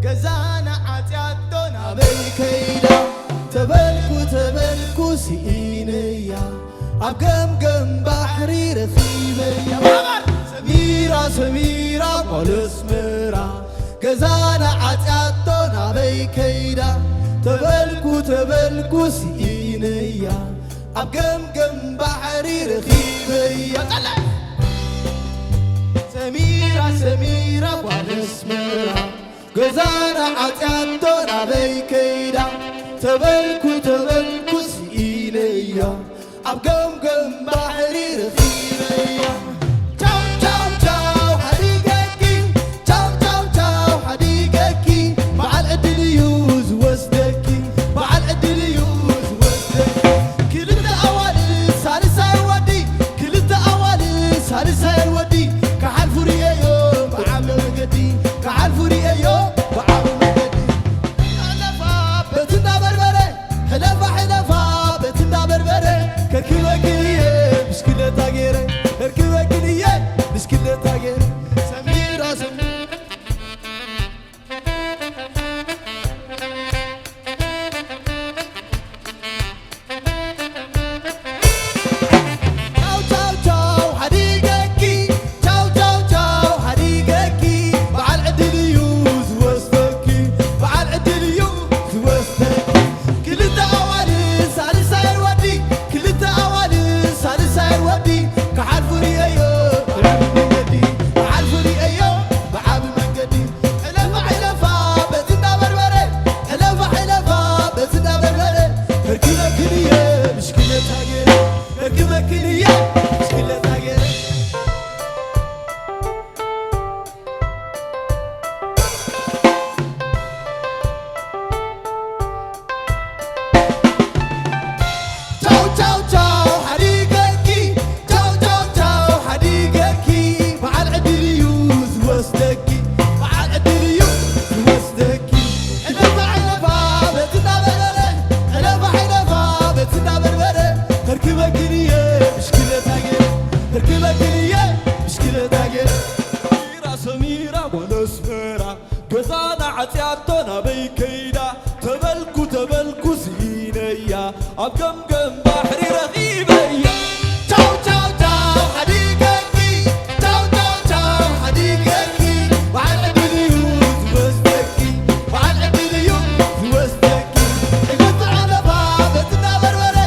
ገዛና ዓጽያቶ ናበይ ከይዳ? ተበልኩ፣ ተበልኩ፣ ስኢነያ፣ ኣብ ገምገም ባሕሪ ረኺበያ። ሰሚራ፣ ሰሚራ፣ ጓል ኣስመራ፣ ገዛና ዓጽያቶ ናበይ ከይዳ? ተበልኩ፣ ተበልኩ፣ ስኢነያ፣ ኣብ ገምገም ባሕሪ ረኺበያ። ሰሚራ፣ ሰሚራ፣ ጓል ኣስመራ፣ ገዛና ዓጽያቶ ናበይ ከይዳ? ተበልኩ፣ ተበልኩ፣ ስኢነያ፣ ኣብ ገምገም ባሕሪ ረኺበያ። ቻው፣ ቻው፣ ቻው፣ ሓዲገኪ። ቻው፣ ቻው፣ ቻው፣ ሓዲገኪ። በዓል ዕድል እዩ ዝወስደኪ። በዓል ዕድል እዩ ዝወስደኪ። ክልተ ኣዋልድ ሳልሳይ ወዲ። ክልተ ኣዋልድ ሳልሳይ ወዲ። ክሓልፉ ርእየዮ ብዓቢ መገዲ። ክሓልፉ ርእየዮ ብዓቢ መገዲ። ሕለፋ በቲ እንዳበርበረ፣ ሕለፋ፣ ሕለፋ በቲ እንዳበርበረ፣ ከርክበክን እየ ብሽክለታ ገይረ፣ ከርክበክን እየ ብሽክለታ ገይረ። ሰሚራ፣ ሰሚራ። ቻው፣ ቻው፣ ቻው፣ ሓዲገኪ። ቻው፣ ቻው፣ ቻው፣ ሓዲገኪ። በዓል ዕድል እዩ ዝወስደኪ። በዓል ዕድል እዩ ዝወስደኪ። ክልተ ኣዋልድ ሳልሳይ ወዲ። ክልተ ኣዋልድ ሳልሳይ ወዲ። ክሓልፉ ርእየዮ ብዓቢ መገዲ። ክሓልፉ ርእየዮ ብዓቢ መገዲ። ሕለፋ፣ ሕለፋ በቲ እንዳበርበረ። ሕለፋ፣ ሕለፋ በቲ እንዳበርበረ። ከርክበክን እየ ብሽክለታ ገይረ። ከርክበክን እየ ብሽክለታ ገይረ። ቻው፣ ቻው፣ ቻው፣ ሓዲገኪ። ቻው፣ ቻው፣ ቻው፣ ሓዲገኪ። በዓል ዕድል እዩ ዝወስደኪ። በዓል ዕድል እዩ ዝወስደኪ። ሕለፋ፣ ሕለፋ በቲ እንዳበርበረ። ሕለፋ፣ ሕለፋ በቲ እንዳበርበረ። ከርክበክን እየ ብሽክለታ ገይረ። ከርክበክን እየ ብሽክለታ ገይረ። ሰሚራ፣ ሰሚራ ጓል ኣስመራ፣ ገዛና ዓጽያቶ ናበይ ከይዳ? ተበልኩ፣ ተበልኩ፣ ስኢነያ፣ ኣብ ገምገም ባሕሪ ረኺበያ። ቻው፣ ቻው፣ ቻው፣ ሓዲገኪ። ቻው፣ ቻው፣ ቻው፣ ሓዲገኪ። በዓል ዕድል እዩ ዝወስደኪ። በዓል ዕድል እዩ ዝወስደኪ። ሕለፋ፣ ሕለፋ በቲ እንዳበርበረ።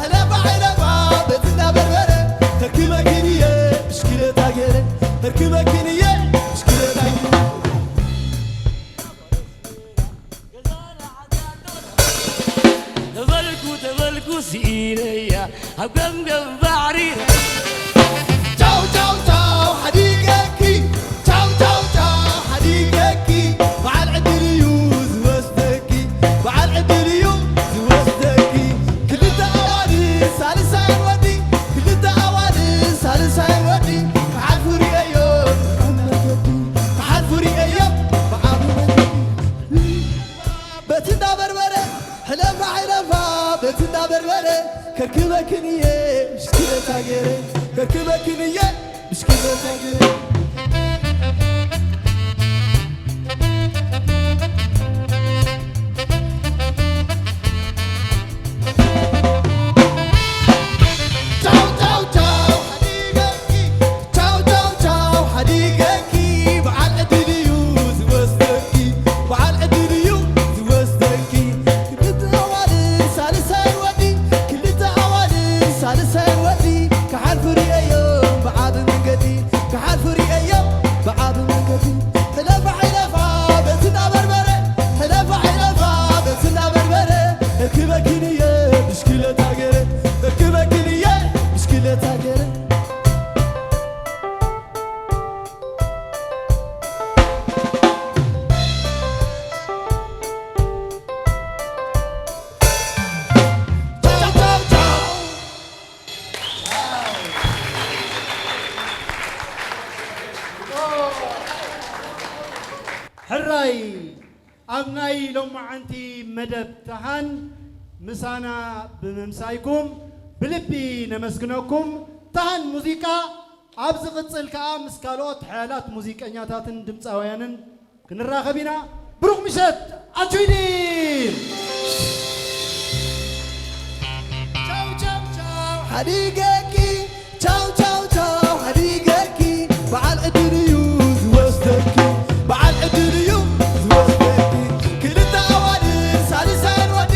ሕለፋ፣ ሕለፋ በቲ እንዳበርበረ። ከርክበክን እየ ብሽክለታ ገይረ። ከርክበክን እየ ብሽክለታ ገይረ። ተበልኩ፣ ተበልኩ፣ ስኢነያ፣ ኣብ ገምገም ባሕሪ። ቻው፣ ቻው፣ ቻው፣ ሓዲገኪ። ቻው፣ ቻው፣ ቻው፣ ሓዲገኪ። በዓል ዕድል እዩ ዝወስደኪ። በዓል ዕድል እዩ ዝወስደኪ። ክልተ ኣዋልድ ሳልሳይ ወዲ። ክልተ ኣዋልድ ሳልሳይ ወዲ። ክሓልፉ ርእየዮ ብዓቢ መገዲ። ክሓልፉ ርእየዮ ብዓቢ መገዲ። በቲ እንዳበርበረ፣ ሕለፋ፣ ሕለፋ በቲ እንዳበርበረ፣ ከርክበክን እየ ብሽክለታ ገይረ። ከርክበክን እየ ብሽክለታ ገይረ። ቻው፣ ቻው፣ ቻው፣ ሓዲገኪ። ቻው፣ ቻው፣ ቻው፣ ሓዲገኪ። በዓል ዕድል እዩ ዝወስደኪ። በዓል ዕድል እዩ ዝወስደኪ። ክልተ ኣዋልድ ሳልሳይ ወዲ። ክልተ ኣዋልድ ሳልሳይ ወዲ። ክሓልፉ ርእየዮ ብዓቢ መንገዲ። ክሓልፉ ርእየ ኣብ ናይ ሎማዓንቲ መደብ ተሃን ምሳና ብምምሳይኩም ብልቢ ነመስግነኩም። ተሃን ሙዚቃ ኣብ ዝቕጽል ከኣ ምስ ካልኦት ሓያላት ሙዚቀኛታትን ድምጻውያንን ክንራኸብ ኢና። ብሩኽ ምሸት ኣቹይዲ። ቻው ቻው ቻው ሓዲገኪ፣ ቻው ቻው ቻው ሓዲገኪ። በዓል ዕድል እዩ ዝወስደኪ፣ በዓል ዕድል እዩ ዝወስደኪ። ክልተ ኣዋልድ ሳልሳይን ወዲ፣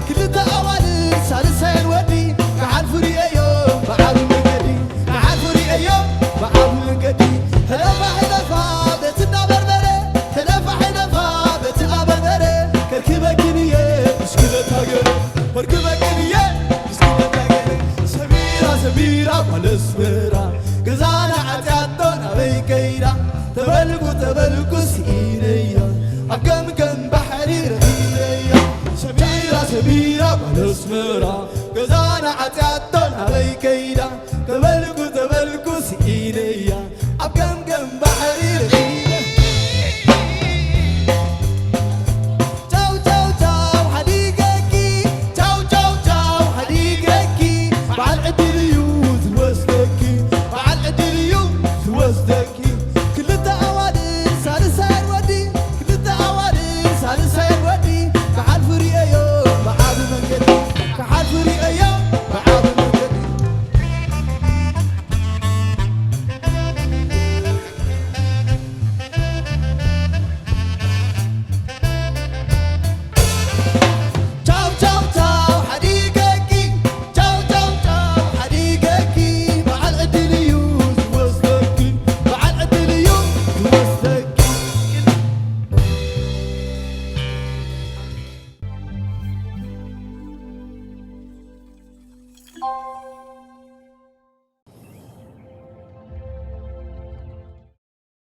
ክልተ ኣዋልድ ሳልሳይን ወዲ። ክሓልፉ ርእየዮም ብዓቢ መንገዲ፣ ክሓልፉ ርእየዮም ብዓቢ መንገዲ። ሕለፋ ሕለፋ በቲ እናበርበረ፣ ሕለፋ ሕለፋ በቲ እናበርበረ። ከርክበክን እየ ብሽክለታ ገረ፣ ከርክበክን እየ ብሽክለታ ገረ። ሰሚራ ሰሚራ ጓል ኣስመራ፣ ገዛና ዓጽያቶ ናበይ ከይዳ? ተበልኩ ተበልኩ ስኢነያ፣ ኣብ ገምገም ባሕሪ ረኺበያ። ሰሚራ ሰሚራ ጓል ኣስመራ፣ ገዛና ዓጽያቶ ናበይ ከይዳ? ተበልኩ ተበልኩ ስኢነያ፣ ኣብ ገምገም ባሕሪ ረኺበያ። ቻው ቻው ቻው ሓዲገኪ፣ ቻው ቻው ቻው ሓዲገኪ። በዓል ዕድል እዩ ዝወስደኪ፣ በዓል ዕድል እዩ ዝወስደኪ። ክልተ ኣዋልድ ሳልሳይን ወዲ፣ ክልተ ኣዋልድ ሳልሳይን ወዲ። ክሓልፉ ርእየዮ ብዓቢ መንገዲ፣ ክሓልፉ ርእየዮ ብዓቢ መንገዲ። ቻው ቻው ቻው ሓዲገኪ፣ ቻው ቻው ቻው ሓዲገኪ። በዓል ዕድል እዩ ዝወስደኪ፣ በዓል ዕድል እዩ ዝወስደኪ።